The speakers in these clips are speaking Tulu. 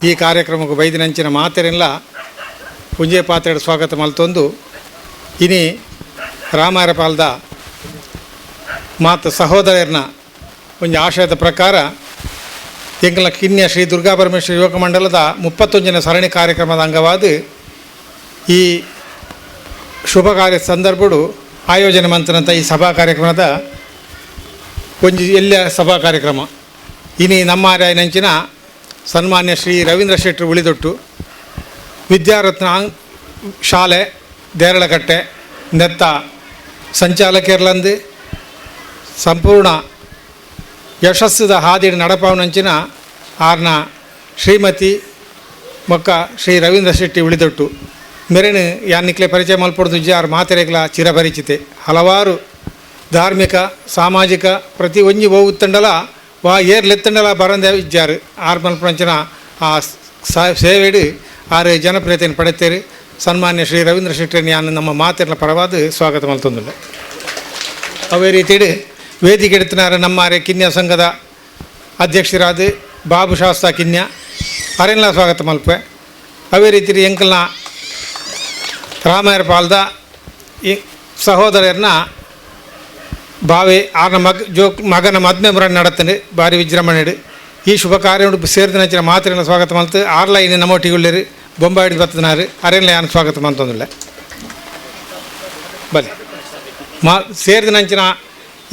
ಈ ಕಾರ್ಯಕ್ರಮಕ್ಕೆ ಬೈದಿನಂಚಿನ ಮಾತೆರೆಲ್ಲ ಪುಂಜೆ ಪಾತ್ರೆಡ್ ಸ್ವಾಗತ ಮಲ್ತೊಂದು ಇನಿ ರಾಮಾಯರಪಾಲ್ದ ಮಾತ ಸಹೋದರರ್ನ ಒಂಜಿ ಆಶಯದ ಪ್ರಕಾರ ಎಂಕಲ್ನ ಕಿನ್ಯ ಶ್ರೀ ದುರ್ಗಾ ಪರಮೇಶ್ವರಿ ಯುವಕ ಮಂಡಲದ 31ನೇ ಸರಣಿ ಕಾರ್ಯಕ್ರಮದ ಅಂಗವಾದ ಈ ಶುಭ ಕಾರ್ಯ ಸಂದರ್ಭಡು ಆಯೋಜನೆ ಮಂತನಂತ ಈ ಸಭಾ ಕಾರ್ಯಕ್ರಮದ ಒಂಜಿ ಎಲ್ಲ ಸಭಾ ಕಾರ್ಯಕ್ರಮ ಇನಿ ನಮ್ಮ ಆರ್ಯಾಯನಂಚಿನ ಸನ್ಮಾನ್ಯ ಶ್ರೀ ರವೀಂದ್ರ ಶೆಟ್ಟರು ಉಳಿದೊಟ್ಟು ವಿದ್ಯಾರತ್ನ ಶಾಲೆ ದೇರಳಕಟ್ಟೆ ನೆತ್ತ ಸಂಚಾಲಕಿಯರ್ಲಂದು ಸಂಪೂರ್ಣ ಯಶಸ್ಸುದ ಹಾದಿಡ್ ನಡಪಾವನಂಚಿನ ಆರ್ನ ಶ್ರೀಮತಿ ಮೊಕ್ಕ ಶ್ರೀ ರವೀಂದ್ರ ಶೆಟ್ಟಿ ಉಳಿದೊಟ್ಟು ಮೆರೆನು ಯಾನಿಕ್ಲೆ ಪರಿಚಯ ಮಲ್ಪೊಡ್ದು ಆರ್ ಮಾತೆರೆಗ್ಲ ಚಿರಪರಿಚಿತೆ. ಹಲವಾರು ಧಾರ್ಮಿಕ ಸಾಮಾಜಿಕ ಪ್ರತಿ ಒಂಜಿ ಒವ್ವುತ್ತಂಡಲ ವಾ ಏರ್ಲೆತ್ತಂಡಲ ಬರಂದೆ ಇಜ್ಜಾರು ಆರ್ ಮಲ್ಪುನಂಚಿನ ಆ ಸೇವೆಡು ಆರು ಜನಪ್ರಿಯತೆಯನ್ನು ಪಡೆತೇರು. ಸನ್ಮಾನ್ಯ ಶ್ರೀ ರವೀಂದ್ರ ಶೆಟ್ಟಿ ಯಾನ್ ನಮ್ಮ ಮಾತೆರ್ನ ಪರವಾದ ಸ್ವಾಗತ ಮಲ್ತೊಂದುಲ್ಲೆ. ಅವೇ ರೀತಿಡು ವೇದಿಕೆ ಎಡ್ತಿನಾರು ನಮ್ಮಾರೆ ಕಿನ್ಯಾ ಸಂಘದ ಅಧ್ಯಕ್ಷರಾದ ಬಾಬು ಶಾಸ್ತಾ ಕಿನ್ಯಾ ಅರೆನ್ಲ ಸ್ವಾಗತ ಮಲ್ಪೆ. ಅವೇ ರೀತಿ ಎಂಕಲ್ನ ರಾಮಾಯರ ಪಾಲ್ದ ಈ ಸಹೋದರರ್ನ ಬಾವೆ ಆರ್ನ ಮಗ ಜೋ ಮಗನ ಮದ್ಮೆ ಮುರ ನಡತ್ತಂಡು ಭಾರಿ ವಿಜೃಂಭಣೆಡು ಈ ಶುಭ ಕಾರ್ಯ ಸೇರಿದ ಮಾತ್ರೆನ ಸ್ವಾಗತ ಮಲ್ತು ಆರ್ಲ ಇನ್ನು ನಮ್ಮೊಟ್ಟಿಗೆ ಬೊಂಬಾಯಿ ಹಿಡಿದು ಬರ್ತನಾರು ಅರೆನ್ಲ ಯಾನ್ ಸ್ವಾಗತ ಮಲ್ತೊಂದುಲ್ಲೆ. ಬಲೆ ಮಾ ಸೇರಿದ ನಂಚಿನ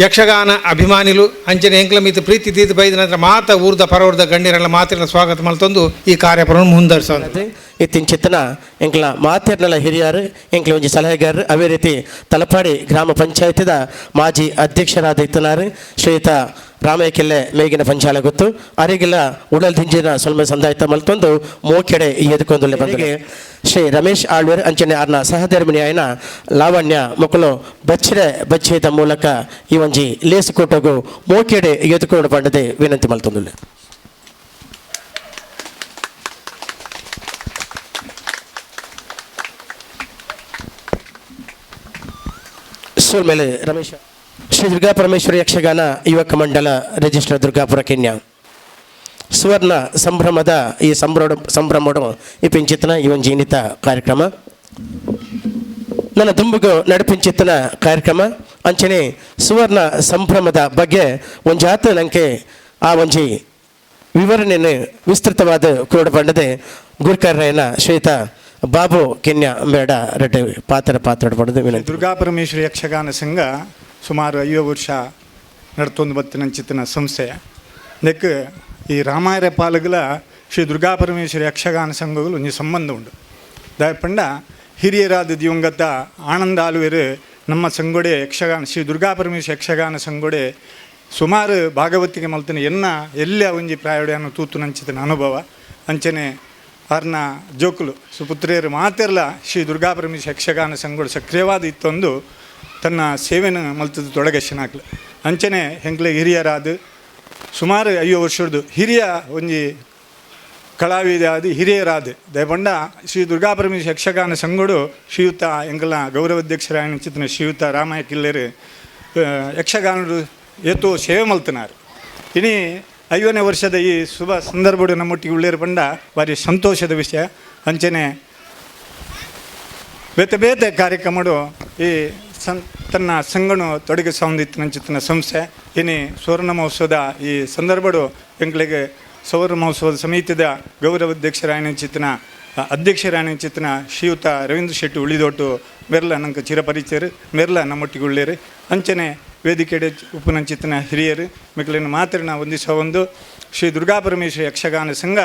ಯಕ್ಷಗಾನ ಅಭಿಮಾನಿಲು ಅಂಚನೆ ಎಂಕ್ಲ ಮೀತು ಪ್ರೀತಿ ದೀದ ಬೈದ ನಂತರ ಮಾತ ಊರ್ದ ಪರವೂರ್ದ ಗಣ್ಯರೆಲ್ಲ ಮಾತ್ರೆಲ್ಲ ಸ್ವಾಗತ ಮಲ್ತೊಂದು ಈ ಕಾರ್ಯಕ್ರಮ ಮುಂದುವರಿಸೋದು. ಇತ್ತಿಂಚಿತ್ತನ ಎಂಕ್ಲ ಮಾತೆರ್ನಲ ಹಿರಿಯರು ಎಂಕ್ಲ ಒಂಜಿ ಸಲಹೆಗಾರರು ಅವೇ ರೀತಿ ತಲಪಾಡಿ ಗ್ರಾಮ ಪಂಚಾಯತಿದ ಮಾಜಿ ಅಧ್ಯಕ್ಷರಾದ ಇತ್ತನಾರು ಶ್ರೀಯುತ ರಾಮಯ್ಯ ಕೆಲ್ಲೆ ಮೇಗಿನ ಪಂಚಾಲ ಗೊತ್ತು ಅರಿಗಿಲ್ಲ ಉಡಲ್ ದಿಂಜಿನ ಸೊಲ್ಮೆ ಸಂದಾಯ್ತ ಮಲ್ತೊಂದು ಮೋಕೆಡೆ ಎದುಕೊಂದುಲ್ಲೆ ಬಂದಿಗೆ ಶ್ರೀ ರಮೇಶ್ ಆಳ್ವೇರ್ ಅಂಚನೆ ಆರ್ನ ಸಹಧರ್ಮಿಣಿ ಆಯ್ನ ಲಾವಣ್ಯ ಮೊಕ್ಕಲು ಬಚ್ಚಿರೆ ಬಚ್ಚಿದ ಮೂಲಕ ಈ ಒಂಜಿ ಲೇಸು ಕೂಟಗು ಮೋಕೆಡೆ ಎದುಕೊಂಡು ಪಂಡದೆ ವಿನಂತಿ ಮಲ್ತೊಂದುಲ್ಲೆ. ಸೋಲ್ಮೇಲೆ ರಮೇಶ. ಶ್ರೀ ದುರ್ಗಾ ಪರಮೇಶ್ವರಿ ಯಕ್ಷಗಾನ ಯುವಕ ಮಂಡಲ ರಿಜಿಸ್ಟರ್ ದುರ್ಗಾಪುರ ಕೆನ್ಯಾ ಸುವರ್ಣ ಸಂಭ್ರಮದ ಈ ಸಂಭ್ರಮಡು ಈ ಪಿಂಚಿತನ ಈ ಒಂಜಿ ಇನ್ನಿತ ಕಾರ್ಯಕ್ರಮ ನನ್ನ ದುಂಬುಗು ನಡಿಪಿಂಚಿತನ ಕಾರ್ಯಕ್ರಮ ಅಂಚನೆ ಸುವರ್ಣ ಸಂಭ್ರಮದ ಬಗ್ಗೆ ಒಂಜಾತ ನಂಗೆ ಆ ಒಂಜಿ ವಿವರಣೆಯನ್ನು ವಿಸ್ತೃತವಾದ ಕೂಡ ಪಂಡದೆ ಗುರುಕರ್ರಯ್ಯನ ಶ್ವೇತ ಬಾಬು ಕೆನ್ಯಾ ಮೇಡ ರೆಡ್ಡಿ ಪಾತ್ರ ಪಾತ್ರ ಪಡೆದು ವಿನಂತಿ. ದುರ್ಗಾ ಪರಮೇಶ್ವರಿ ಯಕ್ಷಗಾನ ಸಂಘ ಸುಮಾರು 50 ವರ್ಷ ನಡ್ತೊಂದು ಬತ್ತಿನಂಚಿತ್ತಿನ ಸಂಸ್ಥೆ. ನೆಕ್ ಈ ರಾಮಾಯರ ಪಾಲುಗಳ ಶ್ರೀ ದುರ್ಗಾ ಪರಮೇಶ್ವರಿ ಯಕ್ಷಗಾನ ಸಂಘಗಳು ಒಂಜಿ ಸಂಬಂಧ ಉಂಡು. ದಾಯಪಂಡ ಹಿರಿಯರಾದ ದಿವಂಗತ ಆನಂದ ಆಲುವೆರು ನಮ್ಮ ಸಂಗೊಡೆ ಯಕ್ಷಗಾನ ಶ್ರೀ ದುರ್ಗಾ ಪರಮೇಶ್ವರಿ ಯಕ್ಷಗಾನ ಸಂಗೊಡೆ ಸುಮಾರು ಭಾಗವತಿಗೆ ಮಲ್ತಿನ ಎನ್ನ ಎಲ್ಲ ಒಂಜಿ ಪ್ರಾಯೋಡೆಯನ್ನು ತೂತು ನಂಚಿತನ ಅನುಭವ. ಅಂಚನೆ ಆರ್ನ ಜೋಕುಲು ಸುಪುತ್ರಿಯರು ಮಾತೆರ್ಲ ಶ್ರೀ ದುರ್ಗಾ ಪರಮೇಶ್ವರಿ ಯಕ್ಷಗಾನ ಸಂಗೊಡೆ ಸಕ್ರಿಯವಾದ ಇತ್ತೊಂದು ತನ್ನ ಸೇವೆಯನ್ನು ಮಲ್ತದ ತೊಡಗಶನಾಕ್ಲು. ಅಂಚನೆ ಹೆಂಗ್ಲೆ ಹಿರಿಯರಾದ ಸುಮಾರು 50 ವರ್ಷದ್ದು ಹಿರಿಯ ಒಂಜಿ ಕಲಾವಿದಾದ ಹಿರಿಯರಾದ ದಯಪಂಡ ಶ್ರೀ ದುರ್ಗಾ ಪರಮೇಶ್ವರಿ ಯಕ್ಷಗಾನ ಸಂಗೊಡು ಶ್ರೀಯುತ ಎಂಕಲ್ನ ಗೌರವಾಧ್ಯಕ್ಷರಾಯಣ ಚಿತ್ನ ಶ್ರೀಯುತ ರಾಮಯ್ಯ ಕಿಲ್ಲೇರು ಯಕ್ಷಗಾನರು ಏತೋ ಸೇವೆ ಮಲ್ತನಾರು. ಇನಿ 50ನೇ ವರ್ಷದ ಈ ಶುಭ ಸಂದರ್ಭಡು ನಮ್ಮೊಟ್ಟಿಗೆ ಉಳ್ಳೇರು ಪಂಡ ಭಾರಿ ಸಂತೋಷದ ವಿಷಯ. ಅಂಚನೆ ಬೇತೆ ಬೇತೆ ಕಾರ್ಯಕ್ರಮಡು ಈ ತನ್ನ ಸಂಘನು ತೊಡಗಿಸೊಂದಿತ್ತು ಸಂಸ್ಥೆ. ಇನಿ ಸುವರ್ಣ ಮಹೋತ್ಸವದ ಈ ಸಂದರ್ಭಡು ಎಂಕ್ಲೆಗೆ ಸುವರ್ಣ ಮಹೋತ್ಸವದ ಸಮಿತಿದ ಗೌರವಾಧ್ಯಕ್ಷರಾಯಣ ಚಿತ್ನ ಅಧ್ಯಕ್ಷರಾಯಣ ಚಿತ್ನ ಶ್ರೀಯುತ ರವೀಂದ್ರ ಶೆಟ್ಟಿ ಉಳಿದೊಟ್ಟು ಮೆರ್ಲ ನಂಗೆ ಚಿರಪರಿಚಯರು ಮೆರ್ಲ ನಮ್ಮೊಟ್ಟಿಗೆ ಉಳ್ಳೇರು. ಅಂಚನೆ ವೇದಿಕೆಡೆ ಉಪನಂಚಿತನ ಹಿರಿಯರು ಮಿಕ್ಲಿನ ಮಾತ್ರ ವಂದಿಸುವ ಒಂದು ಶ್ರೀ ದುರ್ಗಾ ಪರಮೇಶ್ವರಿ ಯಕ್ಷಗಾನ ಸಂಘ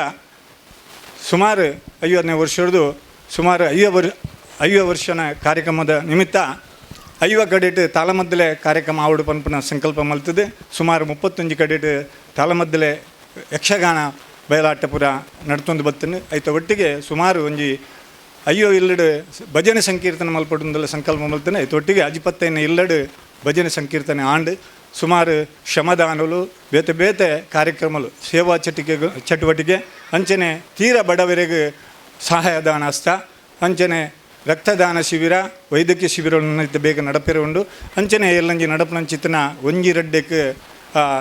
ಸುಮಾರು 50ನೇ ವರ್ಷದ್ದು ಸುಮಾರು 50 ವರ್ಷನ ಕಾರ್ಯಕ್ರಮದ ನಿಮಿತ್ತ 50 ಕಡೆಟ್ ತಾಳಮದ್ದಲೆ ಕಾರ್ಯಕ್ರಮ ಆವಡು ಪನ್ಪುನ ಸಂಕಲ್ಪ ಮಲ್ತದೆ. ಸುಮಾರು 35 ಕಡೆಟ್ ತಾಳಮದ್ದಲೆ ಯಕ್ಷಗಾನ ಬಯಲಾಟಪುರ ನಡ್ತೊಂದು ಬತ್ತನು. ಐತ ಒಟ್ಟಿಗೆ ಸುಮಾರು ಒಂಜಿ 50 ಇಲ್ಲಡು ಭಜನೆ ಸಂಕೀರ್ತನೆ ಮಲ್ಪಡುಂದೆಲ್ಲ ಸಂಕಲ್ಪ ಮಲ್ತನೆ. ಐತ ಒಟ್ಟಿಗೆ ಅಜಿಪತ್ತೈನ ಇಲ್ಲಡು ಭಜನೆ ಸಂಕೀರ್ತನೆ ಆಂಡ್ ಸುಮಾರು ಶ್ರಮದಾನಲು ಬೇತೆ ಬೇತೆ ಕಾರ್ಯಕ್ರಮಲು ಸೇವಾ ಚಟುವಟಿಕೆ ಅಂಚನೆ ತೀರ ಬಡವರಿಗೆ ಸಹಾಯದಾನ ಹಸ್ತ ಅಂಚನೆ ರಕ್ತದಾನ ಶಿಬಿರ ವೈದ್ಯಕೀಯ ಶಿಬಿರವನ್ನು ಬೇಗ ನಡಪಿರ ಉಂಡು. ಅಂಚನೆ ಎಲ್ಲಂಜಿ ನಡಪನಂಚಿತನ ಒಂಜಿ ರಡ್ಡೆಕ್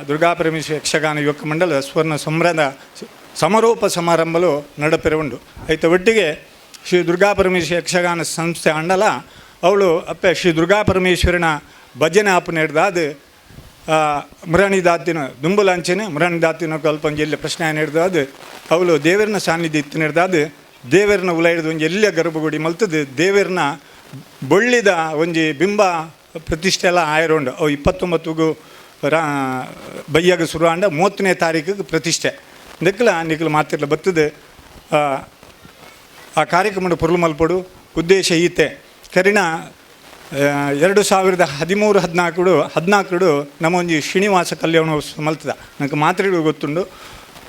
ದುರ್ಗಾ ಪರಮೇಶ್ವರಿ ಯಕ್ಷಗಾನ ಯುವಕ ಮಂಡಲ ಸುವರ್ಣ ಸಂಭ್ರಮ ಸಮಾರೋಪ ಸಮಾರಂಭಲು ನಡಪೆರೆ ಉಂಡು. ಐತ ಒಟ್ಟಿಗೆ ಶ್ರೀ ದುರ್ಗಾ ಪರಮೇಶ್ವರಿ ಯಕ್ಷಗಾನ ಸಂಸ್ಥೆ ಅಂಡಲ ಅವಳು ಅಪ್ಪೆ ಶ್ರೀ ದುರ್ಗಾ ಪರಮೇಶ್ವರಿನ ಭಜನೆ ಆಪು ನೀಡ್ದಾದ ಮುರಾಣಿ ದಾತಿನ ದುಂಬುಲಾಂಚನೆ ಮುರಾಣಿ ದಾತಿನ ಕಲ್ಪ ಒಂಜಿ ಎಲ್ಲಿ ಪ್ರಶ್ನೆ ನೀಡ್ದಾದ ಅವಳು ದೇವರನ ಸಾನ್ನಿಧ್ಯ ಇತ್ತು ನೀಡ್ದಾದ ದೇವರನ ಉಲ ಹಿಡಿದು ಒಂಜಿ ಎಲ್ಲಿಯ ಗರ್ಭಗುಡಿ ಮಲ್ತದ್ದು ದೇವರನ ಬೊಳ್ಳಿದ ಒಂಜಿ ಬಿಂಬ ಪ್ರತಿಷ್ಠೆ ಎಲ್ಲ ಆಯರೋಂಡು. ಅವು 29 ರಾ ಬಯ್ಯಾಗ ಶುರು ಆಂಡ 30ನೇ ತಾರೀಕಿಗೆ ಪ್ರತಿಷ್ಠೆ ನಿಕ್ಲ ನಿಕ್ಲ ಮಾತಿರ್ಲ ಬರ್ತದೆ. ಆ ಕಾರ್ಯಕ್ರಮದ ಪೊರ್ಲು ಮಲ್ಪಡು ಉದ್ದೇಶ ಈತೆ. ಕರಿಣ 2013 14 ನಮ್ಮೊಂಜಿ ಶ್ರೀನಿವಾಸ ಕಲ್ಯಾಣೋತ್ಸವ ಮಲ್ತದ ನಂಗೆ ಮಾತ್ರೆಗಳು ಗೊತ್ತುಂಡು.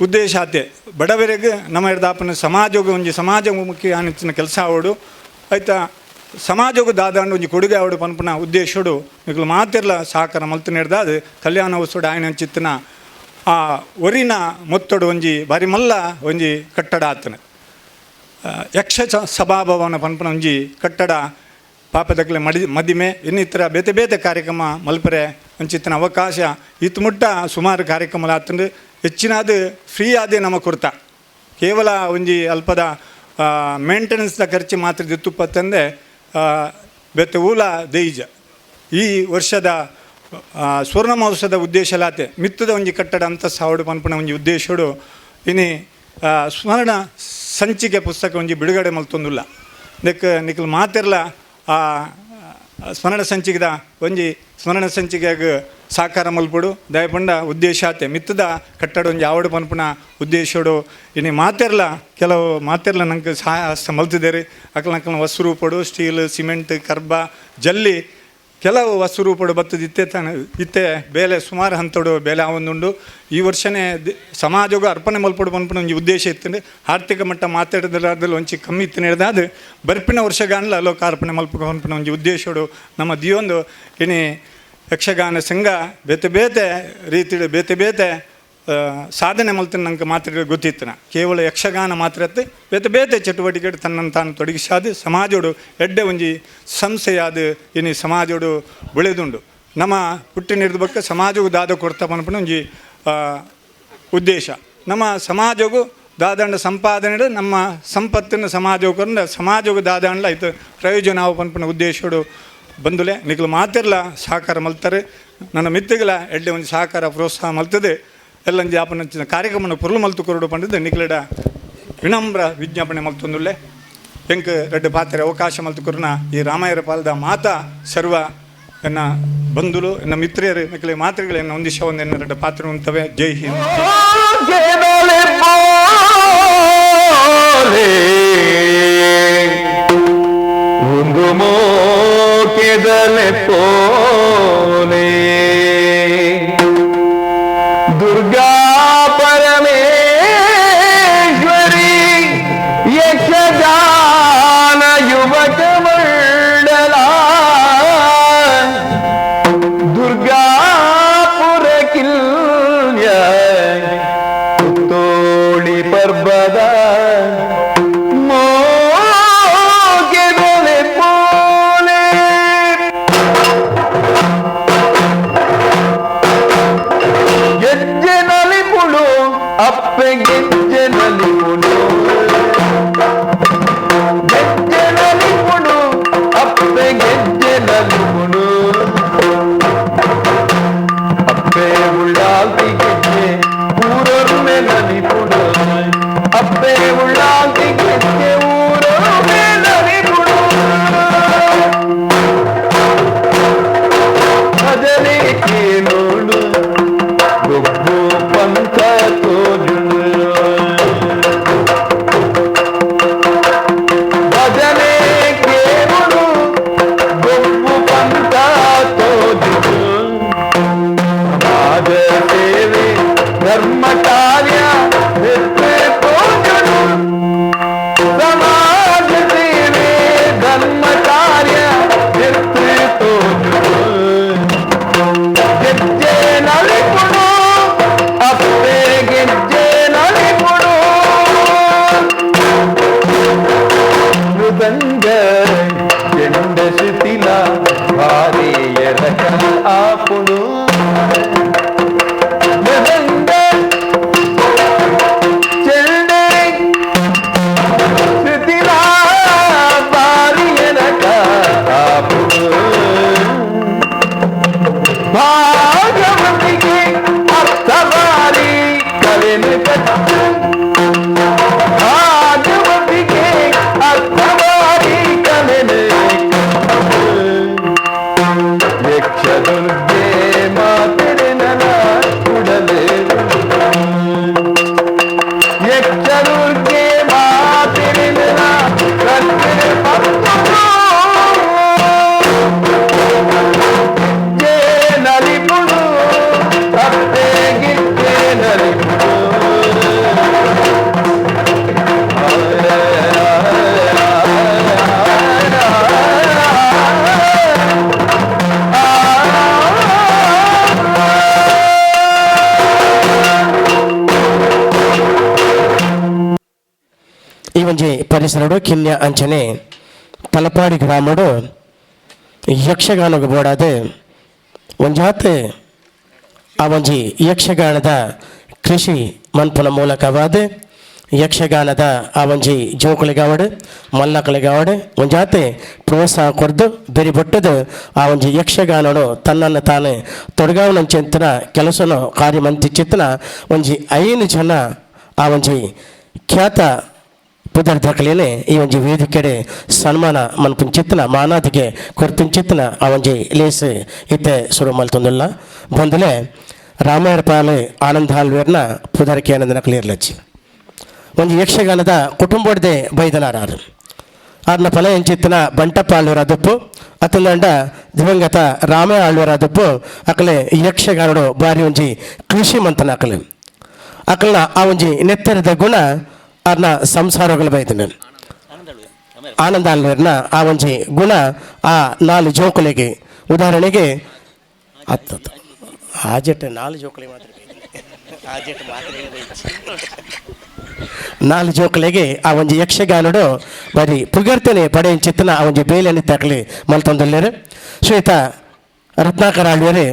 ಉದ್ದೇಶ ಆತೆ ಬಡವರಿಗೆ ನಮ್ಮ ಹಿಡ್ದಾಪನ ಸಮಾಜಕ್ಕೆ ಒಂಜಿ ಸಮಾಜಮುಖಿ ಅನಿಚಿನ ಕೆಲಸ ಆವಡು ಆಯ್ತಾ ಸಮಾಜಕ್ಕೆ ದಾದಾಂಡು ಒಂಜಿ ಕೊಡುಗೆ ಆವಡು ಪನ್ಪುನ ಉದ್ದೇಶಡು ನಿಕ್ಲು ಮಾತಿರ್ಲ ಸಹಕಾರ ಮಲ್ತು ನೀಡ್ದಾದ ಕಲ್ಯಾಣೋತ್ಸವ ಆಯನ ಚಿತ್ತನ ಆ ಒರಿನ ಮೊತ್ತಡು ಒಂಜಿ ಬಾರಿ ಮಲ್ಲ ಒಂಜಿ ಕಟ್ಟಡ ಆತನ ಯಕ್ಷ ಸಭಾಭವನ ಪನ್ಪುನ ಒಂಜಿ ಕಟ್ಟಡ ಪಾಪದಕ್ಲೆ ಮಡಿ ಮದಿಮೆ ಇನ್ನಿತರ ಬೇತೆ ಬೇತೆ ಕಾರ್ಯಕ್ರಮ ಮಲ್ಪರೆ ಅಂಚಿತ್ತಿನ ಅವಕಾಶ ಇತ್ತು ಮುಟ್ಟ ಸುಮಾರು ಕಾರ್ಯಕ್ರಮ ಆತಂದು ಹೆಚ್ಚಿನಾದ ಫ್ರೀ ಆದೇ ನಮ್ಮ ಕೊಡ್ತಾ ಕೇವಲ ಒಂಜಿ ಅಲ್ಪದ ಮೇಂಟೆನೆನ್ಸ್ದ ಖರ್ಚು ಮಾತ್ರ ದಿತ್ತುಪ್ಪತ್ತಂದೆ ಬೇತೆ ಊಲ ದೇಯಿಜ. ಈ ವರ್ಷದ ಸುವರ್ಣ ಮಹೋತ್ಸವದ ಉದ್ದೇಶ ಲಾತೆ ಮಿತ್ತದ ಒಂಜಿ ಕಟ್ಟಡ ಅಂತ ಸಾವಡು ಪನ್ಪುನ ಒಂಜಿ ಉದ್ದೇಶಡು ಇನಿ ಸ್ಮರಣ ಸಂಚಿಕೆ ಪುಸ್ತಕ ಒಂಜಿ ಬಿಡುಗಡೆ ಮಲ್ತೊಂದುಲ್ಲ ದೆಕ್ ನಿಕ್ಲು ಮಾತಿರ್ಲ ಆ ಸ್ಮರಣ ಸಂಚಿಕೆದ ಒಂಜಿ ಸ್ಮರಣ ಸಂಚಿಕೆಗ್ ಸಾಕಾರ ಮಲ್ಪಡು ದಯಪಂಡ ಉದ್ದೇಶ ಆತೆ ಮಿತ್ತದ ಕಟ್ಟಡ ಒಂಜಿ ಆವಡು ಪನ್ಪುನ ಉದ್ದೇಶಡು ಇನಿ ಮಾತೆರ್ಲ ಕೆಲವು ಮಾತೆರ್ಲ ನಂಗೆ ಸಹಾಯ ಮಲ್ತಿದ್ದೇರಿ ಅಕಲ್ ನಕಲ್ನ ವಸ್ತು ಸ್ಟೀಲ್ ಸಿಮೆಂಟ್ ಕರ್ಬ ಜಲ್ಲಿ ಕೆಲವು ವಸ್ತು ರೂಪಡು ಬತ್ತದ ಇತ್ತೆ ತಾನೆ ಇತ್ತೆ ಬೇಲೆ ಸುಮಾರು ಹಂತಡು ಬೇಲೆ ಆವೊಂದುಂಡು. ಈ ವರ್ಷನೇ ಸಮಾಜಗೂ ಅರ್ಪಣೆ ಮಲ್ಪಡು ಪನ್ಪುನ ಒಂಜಿ ಉದ್ದೇಶ ಇತ್ತು. ಆರ್ಥಿಕ ಮಟ್ಟ ಮಾತಾಡಿದ್ರಲ್ಲಿ ಒಂಚಿ ಕಮ್ಮಿ ಇತ್ತು ಹಿಡ್ದಾದ ಬರ್ಪಿನ ವರ್ಷಗಾನ್ಲ ಲೋಕಾರ್ಪಣೆ ಮಲ್ಪು ಪನ್ಪುನ ಒಂಜಿ ಉದ್ದೇಶಡು ನಮ್ಮ ದಿಯೊಂದು ಇನಿ ಯಕ್ಷಗಾನ ಸಂಘ ಬೇತೆ ಬೇತೆ ರೀತಿಡು ಬೇತೆ ಬೇತೆ ಸಾಧನೆ ಮಲ್ತಿನ ನಂಗೆ ಮಾತ್ರ ಗೊತ್ತಿತ್ತನ ಕೇವಲ ಯಕ್ಷಗಾನ ಮಾತ್ರ ಬೇತೆ ಬೇತೆ ಚಟುವಟಿಕೆ ತನ್ನನ್ನು ತಾನು ತೊಡಗಿಸಾದು ಸಮಾಜೋಡು ಎಡ್ಡೆ ಒಂಜಿ ಸಂಸ್ಥೆಯಾದ ಇನಿ ಸಮಾಜೋಡು ಬೆಳೆದುಂಡು. ನಮ್ಮ ಹುಟ್ಟಿನ ಬಕ್ಕ ಸಮಾಜಕ್ಕೂ ದಾದ ಕೊಡ್ತಾ ಪನ್ಪುನ ಒಂಜಿ ಉದ್ದೇಶ. ನಮ್ಮ ಸಮಾಜಕ್ಕೂ ದಾದಂಡ ಸಂಪಾದನೆ ನಮ್ಮ ಸಂಪತ್ತಿನ ಸಮಾಜಕ್ಕೂ ಸಮಾಜಕ್ಕೂ ದಾದಂಡ ಆಯ್ತು ಪ್ರಯೋಜನ ಆವು ಪನ್ಪುನ ಉದ್ದೇಶಡು ಬಂದುಲೆ ನಿಕ್ಲು ಮಾತಿರ್ಲ ಸಹಕಾರ ಮಲ್ತಾರೆ ನನ್ನ ಮಿತ್ತಿಗಳ ಎಡ್ಡೆ ಒಂಜಿ ಸಹಕಾರ ಪ್ರೋತ್ಸಾಹ ಮಲ್ತದೆ ಎಲ್ಲಂಜಿ ಆಪನ ಕಾರ್ಯಕ್ರಮನ ಪೊರ್ಲು ಮಲ್ತು ಕೊರಡು ಪಂಡಿದ್ದು ನಿಕ್ಲೆಡ ವಿನಮ್ರ ವಿಜ್ಞಾಪನೆ ಮಲ್ತೊಂದುಲ್ಲೆ. ಎಂಕ್ ರಡ್ಡು ಪಾತ್ರೆ ಅವಕಾಶ ಮಲ್ತು ಕೊರ್ನ ಈ ರಾಮಾಯರ ಪಾಲದ ಮಾತಾ ಸರ್ವ ಎನ್ನ ಬಂಧುಲು ಎನ್ನ ಮಿತ್ರಿಯರು ನಿಕ್ಲೆ ಮಾತ್ರೆಗಳು ಎನ್ನ ಒಂದಿಶ ಒಂದು ಎನ್ನ ರಡ್ಡು ಪಾತ್ರೆ ಉಂಟವೆ. ಜೈ ಹಿಂದ್. ದುರ್ಗಾ ಪರಮೇಶ್ವರಿ ಯಕ್ಷಗಾನ ಯುವಕ ಮಂಡಲ ದುರ್ಗಾಪುರ ಕಿಲ್ಯ ತೋಳಿ ಪರ್ಬದ ಮೋಗೆದಲೆ ಪೋಲೆ ಗೆಜ್ಜೆ ನಲಿಪುಳು ಅಪ್ಪೆ ಗೆಜ್ಜೆ ನಲಿಪುಳು ಗೆಜ್ಜೆ ನಲಿಪುಳು ಅಪ್ಪೆ ಗೆಜ್ಜೆ ನಲಿಪುಳು ಅಪ್ಪೆ ಉಳ್ಳಾಲ್ತಿ ಗೆಜ್ಜೆ ಊರೊರ್ಮೆ ನಲಿಪುಳು ಅಪ್ಪೆ ಉಳ್ಳಾಲ್ತಿ ಗೆಜ್ಜೆ ಊರೊರ್ಮೆ ನಲಿಪುಳು ಭಜನೆ ಕೇಳೋಳು ಗೊಬ್ಬು ಪಂಥ ತೋಜುಳು ಭಜನೆ ಕೇಳುಳು ಗೊಬ್ಬು ಪಂಥ ತೋಜುಳು ಸಮಾಜ ಸೇವೆ ಧರ್ಮ ಕಾರ್ಯ ತೋಜುಳು ಸಮಾಜ ಸೇವೆ ಧರ್ಮ ಕಾರ್ಯ ತೋಜುಳು ಗೆಜ್ಜೆ ನಲಿಪುಡು ಅಪ್ಪೆ ಗೆಜ್ಜೆ ನಲಿಪುಡು ಮೃದಂಗ ಕೆಂಡ ಶಿಥಿಲ ಭಾರಿ ಎರಕಲ್ ಆಪುಡು ಮೃದಂಗ ಒಂಜಿ ಪರಿಸರಡು ಕಿನ್ಯ ಅಂಚನೆ ತಲಪಾಡಿ ಗ್ರಾಮಡು ಯಕ್ಷಗಾನಕ್ಕೆ ಬೋಡಾದ ಒಂಜಾತೆ ಆ ಒಂಜಿ ಯಕ್ಷಗಾನದ ಕೃಷಿ ಮನ್ಪುನ ಮೂಲಕವಾದ ಯಕ್ಷಗಾನದ ಆ ಒಂಜಿ ಜೋಕುಲಿಗಾವಡು ಮಲ್ಲಕಲಿಗಾವಡು ಒಂಜಾತೆ ಪ್ರೋತ್ಸಾಹ ಕೊರ್ದು ಬೆರಿಬೊಟ್ಟದು ಆ ಒಂಜಿ ಯಕ್ಷಗಾನಡು ತನ್ನನ್ನು ತಾನೇ ತೊಡಗಾವನಂಚಿನ ಕೆಲಸನು ಕಾರ್ಯಮಂತಿಚಿತ್ತನ ಒಂಜಿ 5 ಜನ ಆ ಒಂಜಿ ಖ್ಯಾತ ಪುದರ್ದಕಲೇನೆ ಈ ಒಂಜಿ ವೇದಿಕೆಡೆ ಸನ್ಮಾನ ಮನ್ಪುಂಚಿತ್ತನ ಮಾನಾದಿಗೆ ಕೊರ್ಪಿಂಚಿತ್ತನ ಆ ಒಂಜಿ ಲೇಸ್ ಇತ್ತೆ ಶುರು ಮಲ್ತೊಂದುಲ್ಲ ಬಂದಲೆ ರಾಮಾಯಣಪಾಲೆ ಆನಂದ ಹಾಲ್ವೇರ್ನ ಪುದರ್ಕೆ ಆನಂದನ ಕ್ಲಿಯರ್ಲಚ್ಚಿ ಒಂಜಿ ಯಕ್ಷಗಾನದ ಕುಟುಂಬದ ಬೈದನಾರಾರು ಆರ್ನ ಫಲ ಎಂಚಿತ್ತನ ಬಂಟಪ್ಪ ಆಳ್ವರ ದಪ್ಪು ಅತಂದಂಡ ದಿವಂಗತ ರಾಮಯ್ಯ ಆಳ್ವರ ದಪ್ಪು ಅಕಲೆ ಯಕ್ಷಗಾನಡು ಬಾರಿ ಒಂಜಿ ಕೃಷಿ ಮಂತನ ಅಕಲೆ ಅಕಲ್ನ ಆ ಒಂಜಿ ನೆತ್ತರದ ಗುಣ ಆರ್ನ ಸಂಸಾರಗಳು ಬೈದನ ಆನಂದ ಆಳ್ವರ್ನ ಆ ಒಂಜಿ ಗುಣ ಆ 4 ಜೋಕುಲಿಗೆ ಉದಾಹರಣೆಗೆ ಹತ್ತು ಆಜೆಟ್ 4 ಜೋಕುಲಿಗೆ ಮಾತ್ರ ಆಜೆಟ್ ಮಾತ್ರ 4 ಜೋಕುಲಿಗೆ ಆ ಒಂಜಿ ಯಕ್ಷಗಾನಡು ಬರಿ ಪುಗರ್ತನೆ ಪಡೆಯಂಚಿತ್ತನ ಆ ಒಂಜಿ ಬೇಲೆಯನ್ನು ತಕಲಿ ಮಲ್ತೊಂದಲ್ಲೇರು ಶ್ವೇತ ರತ್ನಾಕರ ಆಳ್ವೇರು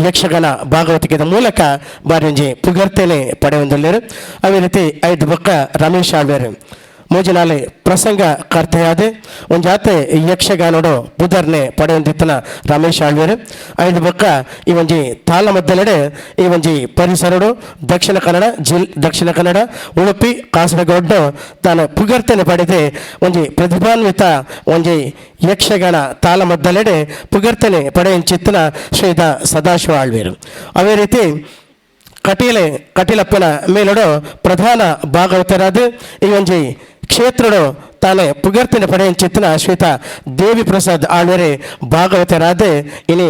ಯಕ್ಷಗಾನ ಭಾಗವತಿಕೆದ ಮೂಲಕ ಬಾರಿ ಒಂಜಿ ಪುಗರ್ತನೆ ಪಡೆಯೊಂದಲ್ಲೇರು. ಅದೇ ರೀತಿ 5 ಬೊಕ್ಕ ರಮೇಶ್ ಆಳ್ವೇರು ಮೂಜಿನಾಲೆ ಪ್ರಸಂಗ ಕರ್ತೆಯಾದ ಒಂಜಾತೆ ಯಕ್ಷಗಾನಡು ಪುದರ್ನೆ ಪಡೆಯೊಂದಿತ್ತನ ರಮೇಶ್ ಆಳ್ವೇರು. 5 ಬೊಕ್ಕ ಈ ಒಂಜಿ ತಾಳಮದ್ದಲೆಡೆ ಈ ಒಂಜಿ ಪರಿಸರಡು ದಕ್ಷಿಣ ಕನ್ನಡ ದಕ್ಷಿಣ ಕನ್ನಡ ಉಡುಪಿ ಕಾಸರಗೋಡು ತಾನು ಪುಗರ್ತನೆ ಪಡೆದೆ ಒಂಜಿ ಪ್ರತಿಭಾನ್ವಿತ ಒಂಜಿ ಯಕ್ಷಗಾನ ತಾಳಮದ್ದಲೆಡೆ ಪುಗರ್ತನೆ ಪಡೆಯಂಚಿತ್ತನ ಶ್ರೀದ ಸದಾಶಿವ ಆಳ್ವೇರು. ಅದೇ ರೀತಿ ಕಟೀಲಪ್ಪನ ಮೇಲಡು ಪ್ರಧಾನ ಭಾಗವತರಾದ ಈ ಒಂಜಿ ಕ್ಷೇತ್ರಡು ತಾನೇ ಪುಗರ್ತಿನ ಪಡೆಯಂಚಿತ್ತನ ಶ್ವೇತ ದೇವಿ ಪ್ರಸಾದ್ ಆಳ್ವೇರೆ ಭಾಗವತರಾದ ಇನಿ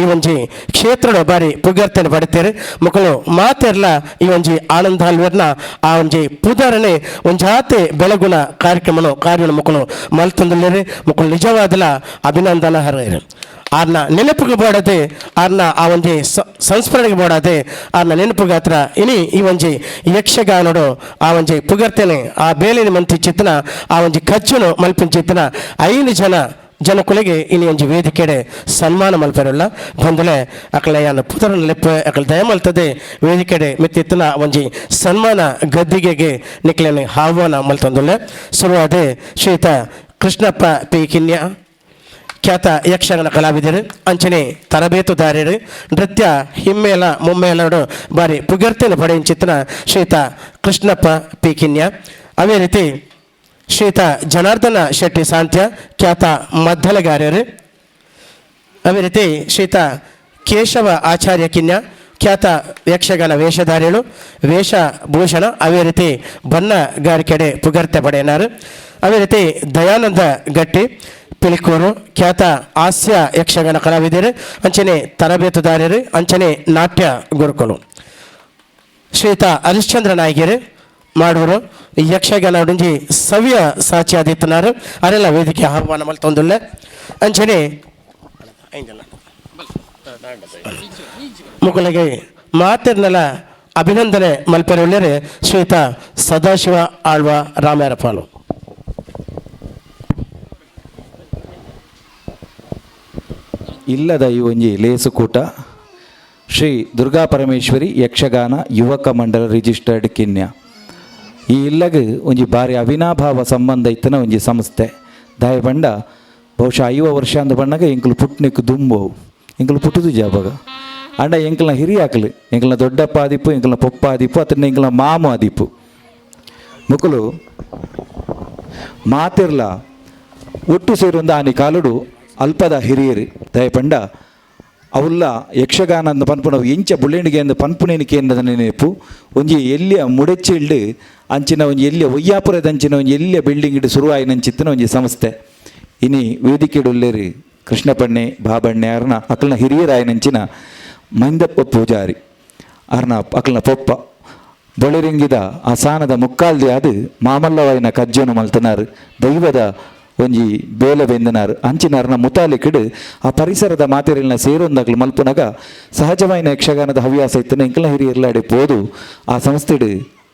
ಈ ಒಂಜಿ ಕ್ಷೇತ್ರಡು ಬಾರಿ ಪುಗರ್ತನೆ ಪಡೆತೇರು. ಮಕ್ಕಳು ಮಾತೆರ್ಲ ಈ ಒಂಜಿ ಆನಂದ ಆಳ್ವೇರ್ನ ಆ ಒಂಜಿ ಪುದರಣೆ ಒಂಜಾತೆ ಬೆಳಗುನ ಕಾರ್ಯಕ್ರಮನು ಕಾರ್ಯನ ಮಕ್ಕಳು ಮಲ್ತೊಂದುಲ್ಲೇರು. ಮಕ್ಕಳು ನಿಜವಾದಲ ಅಭಿನಂದನ ಹರಿಯರು. ಆರ್ನ ನೆನಪಿಗೆ ಬೋಡದೆ ಆರ್ನ ಆ ಒಂಜಿ ಸಂಸ್ಮರಣೆಗೆ ಬೋಡದೆ ಆರ್ನ ನೆನಪುಗಾತ್ರ ಇನಿ ಈ ಒಂಜಿ ಯಕ್ಷಗಾನಡು ಆ ಒಂಜಿ ಪುಗರ್ತನೆ ಆ ಬೇಲಿನ ಮಂತಿ ಚಿತ್ತನ ಆ ಒಂಜಿ ಕಚ್ಚುನು ಮಲ್ಪಿನ ಚಿತ್ತನ 5 ಜನ ಜನಕುಲಿಗೆ ಇನಿ ಒಂಜಿ ವೇದಿಕೆಡೆ ಸನ್ಮಾನ ಮಲ್ಪೆರಲ್ಲ ಬಂದಲೆ ಅಕಲೆಯನ್ನು ಪುದರನ ಲೆಪ್ಪ ಅಕಲೆ ದಯ ಮಲ್ತದೆ ವೇದಿಕೆಡೆ ಮಿತ್ತಿತ್ತನ ಒಂಜಿ ಸನ್ಮಾನ ಗದ್ದಿಗೆಗೆ ನಿಕ್ಲೆನೆ ಆಹ್ವಾನ ಮಲ್ತೊಂದುಲ್ಲೆ. ಶುರುವಾದೆ ಶ್ರೀತ ಕೃಷ್ಣಪ್ಪ ಪಿ ಕಿನ್ಯ ಖ್ಯಾತ ಯಕ್ಷಗಾನ ಕಲಾವಿದರು ಅಂಚನೆ ತರಬೇತುದಾರರು ನೃತ್ಯ ಹಿಮ್ಮೇಳ ಮುಮ್ಮೇಳಡು ಬಾರಿ ಪುಗರ್ತಿನ ಪಡೆಯಂಚಿತ್ತನ ಶ್ರೀತ ಕೃಷ್ಣಪ್ಪ ಪಿ ಕಿನ್ಯ. ಅದೇ ರೀತಿ ಶ್ರೀತ ಜನಾರ್ದನ ಶೆಟ್ಟಿ ಸಾಂತ್ಯ ಖ್ಯಾತ ಮದ್ದಲಗಾರ್ಯರು. ಅದೇ ರೀತಿ ಶ್ರೀತ ಕೇಶವ ಆಚಾರ್ಯ ಕಿನ್ಯ ಖ್ಯಾತ ಯಕ್ಷಗಾನ ವೇಷಧಾರಿಗಳು ವೇಷಭೂಷಣ ಅದೇ ರೀತಿ ಬಣ್ಣಗಾರಿಕೆಡೆ ಪುಗರ್ತೆ ಪಡೆಯನಾರು. ಅದೇ ರೀತಿ ದಯಾನಂದ ಗಟ್ಟಿ ಪಿಲಿಕೂರು ಖ್ಯಾತ ಹಾಸ್ಯ ಯಕ್ಷಗಾನ ಕಲಾವಿದರು ಅಂಚನೆ ತರಬೇತುದಾರರು ಅಂಚನೆ ನಾಟ್ಯ ಗುರುಕುಲು. ಶ್ರೀತ ಹರಿಶ್ಚಂದ್ರ ನಾಯಕರು ಮಾಡುವರು ಯಕ್ಷಗಾನ ಒಂಜಿ ಸವ್ಯ ಸಾಚಿಯಾದಿತ್ತನಾರು ಅರೆಲ್ಲ ವೇದಿಕೆ ಆಹ್ವಾನ ಮಲ್ತೊಂದುಲ್ಲ. ಅಂಚನೆ ಮುಕುಲಗೆ ಮಾತಿರ್ನಲ ಅಭಿನಂದನೆ ಮಲ್ಪೆರುಳ್ಳರೆ ಶ್ರೀತ ಸದಾಶಿವ ಆಳ್ವ ರಾಮರಪಾಲು. ಇಲ್ಲದ ಈ ಒಂಜಿ ಲೇಸುಕೂಟ ಶ್ರೀ ದುರ್ಗಾ ಪರಮೇಶ್ವರಿ ಯಕ್ಷಗಾನ ಯುವಕ ಮಂಡಲ ರಿಜಿಸ್ಟರ್ಡ್ ಕಿನ್ಯ. ಈ ಇಲ್ಲಗ ಒಂಜಿ ಬಾರಿ ಅವಿನಾಭಾವ ಸಂಬಂಧ ಇತ್ತನ ಒಂಜಿ ಸಂಸ್ಥೆ. ದಾಯ ಬಂಡ ಬಹುಶಃ 50 ವರ್ಷ ಅಂದ ಬಣ್ಣಗ ಎಂಕುಲು ಪುಟ್ನಿಕ್ ದುಂಬವು ಎಂಕುಲು ಪುಟ್ಟುದು ಜಾಬಗ ಅಂಡ ಎಂಕಲ್ನ ಹಿರಿಯಾಕಲು ಎಂಕಲ್ನ ದೊಡ್ಡಪ್ಪ ಆದಿಪ್ಪು ಎಂಕಲ್ನ ಪೊಪ್ಪ ಆದಿಪ್ಪು ಅತನ ಎಂಕಲ್ನ ಮಾಮ ಆದಿಪ್ಪು ಮುಕುಲು ಮಾತಿರ್ಲ ಒಟ್ಟು ಸೇರೊಂದು ಆನಿ ಕಾಲುಡು ಅಲ್ಪದ ಹಿರಿಯರು ದಯಪಂಡ ಅವುಲ್ಲ ಯಕ್ಷಗಾನ ಅಂದ ಪನ್ಪುನವು ಎಂಚ ಬುಳ್ಳೆಣಿಗೆ ಅಂದ ಪನ್ಪುನೇನಿಕೆ ಎಂದ ನೆನಪು ಒಂಜಿ ಎಲ್ಲಿಯ ಮುಡೆಚಿಲ್ಡು ಅಂಚಿನ ಒಂಜಿ ಎಲ್ಲಿಯ ಒಯ್ಯಾಪುರದ ಅಂಚಿನ ಒಂಜಿ ಎಲ್ಲಿಯ ಬಿಲ್ಡಿಂಗ್ ಇಡು ಶುರುವಾಯಿನಂಚಿತ್ತನ ಒಂಜಿ ಸಂಸ್ಥೆ. ಇನಿ ವೇದಿಕೆಡುಲ್ಲೇರಿ ಕೃಷ್ಣಪಣ್ಣೆ ಬಾಬಣ್ಣೆ ಅರ್ನ ಅಕಲ್ನ ಹಿರಿಯರಾಯನಂಚಿನ ಮಂದಪ್ಪ ಪೂಜಾರಿ ಅರ್ನ ಅಕಲ್ನ ಪೊಪ್ಪ ಬೊಳೆರಿಂಗಿದ ಆ ಸಾನದ ಮುಕ್ಕಾಲ್ದಿ ಅದು ಮಾಮಲ್ಲವಾಯಿನ ಕಜ್ಜನು ಮಲ್ತನಾರು ದೈವದ ಒಂಜಿ ಬೇಲೆ ಬೆಂದನಾರು ಅಂಚಿನಾರ್ನ ಮುತಾಲಿಕಿಡು ಆ ಪರಿಸರದ ಮಾತೆರಿಲ್ನ ಸೇರೊಂದಾಗ್ಲು ಮಲ್ಪುನಗ ಸಹಜವಾಯಿನ ಯಕ್ಷಗಾನದ ಹವ್ಯಾಸ ಇತ್ತನ ಎಂಕಲ್ನ ಹಿರಿಯರ್ಲಾಡೆ ಪೋದು ಆ ಸಂಸ್ಥೆಡು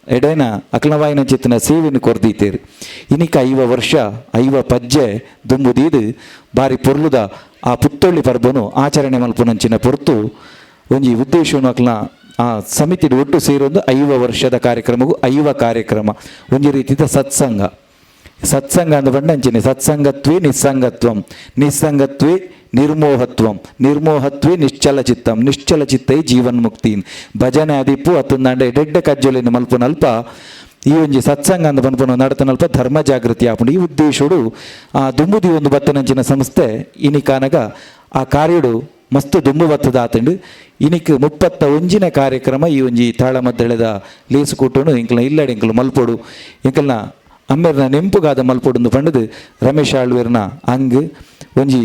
ಎಡೇನ ಅಕ್ಲವಾಯಿನ ಚಿತ್ತನ ಸೇವೆಯನ್ನು ಕೊರ್ದೀತೇರು. ಇನಿಕ 50 ವರ್ಷ 50 ಪಜ್ಜೆ ದುಂಬುದೀದು ಬಾರಿ ಪೊರ್ಲುದ ಆ ಪುತ್ತೊಳ್ಳಿ ಪರ್ಬನು ಆಚರಣೆ ಮಲ್ಪುನಂಚಿನ ಪೊರ್ತು ಒಂಜಿ ಉದ್ದೇಶವನ್ನು ಅಕ್ಲನ ಆ ಸಮಿತಿ ಒಟ್ಟು ಸೇರೊಂದು 50 ವರ್ಷದ ಕಾರ್ಯಕ್ರಮಗೂ 50 ಕಾರ್ಯಕ್ರಮ ಒಂಜಿ ರೀತಿಯ ಸತ್ಸಂಗ. ಸತ್ಸಂಗ ಅಂದ ಬಂಡ ಅಂಚಿನೆ ಸತ್ಸಂಗತ್ವೇ ನಿಸ್ಸಂಗತ್ವಂ, ನಿಸ್ಸಂಗತ್ವೇ ನಿರ್ಮೋಹತ್ವಂ, ನಿರ್ಮೋಹತ್ವೇ ನಿಶ್ಚಲ ಚಿತ್ತಂ, ನಿಶ್ಚಲ ಚಿತ್ತೈ ಜೀವನ್ಮುಕ್ತಿ. ಭಜನೆ ಅದಿಪ್ಪು ಅತ್ತಂದಾಂಡ ಎಡೆಡ್ಡೆ ಕಜ್ಜೊಲಿನ ಮಲ್ಪುನಲ್ಪ ಈ ಒಂಜಿ ಸತ್ಸಂಗ ಅಂದ ಪನ್ಪುನ ನಡತನಲ್ಪ ಧರ್ಮ ಜಾಗೃತಿ ಆಪುಂಡು. ಈ ಉದ್ದೇಶಡು ಆ ದುಂಬುದಿ ಒಂದು ಬತ್ತನಂಚಿನ ಸಂಸ್ಥೆ ಇನಿಕಾನಗ ಆ ಕಾರ್ಯಡು ಮಸ್ತ್ ದುಂಬು ಬತ್ತದ ಆತಂಡು. ಇನಿಕ್ 31ನೇ ಕಾರ್ಯಕ್ರಮ ಈ ಒಂಜಿ ತಾಳಮದ್ದಳೆದ ಲೇಸು ಕೂಟನು ಇಂಕ್ಲ ಇಲ್ಲಡೆ ಇಂಕ್ಲು ಮಲ್ಪೊಡು, ಇಂಕಲ್ನ ಅಮ್ಮೆರ್ನ ನೆಂಪುಗಾದ ಮಲ್ಪೊಡು ಪಂಡದು ರಮೇಶ್ ಆಳ್ವೇರ್ನ ಅಂಗ್ ಒಂಜಿ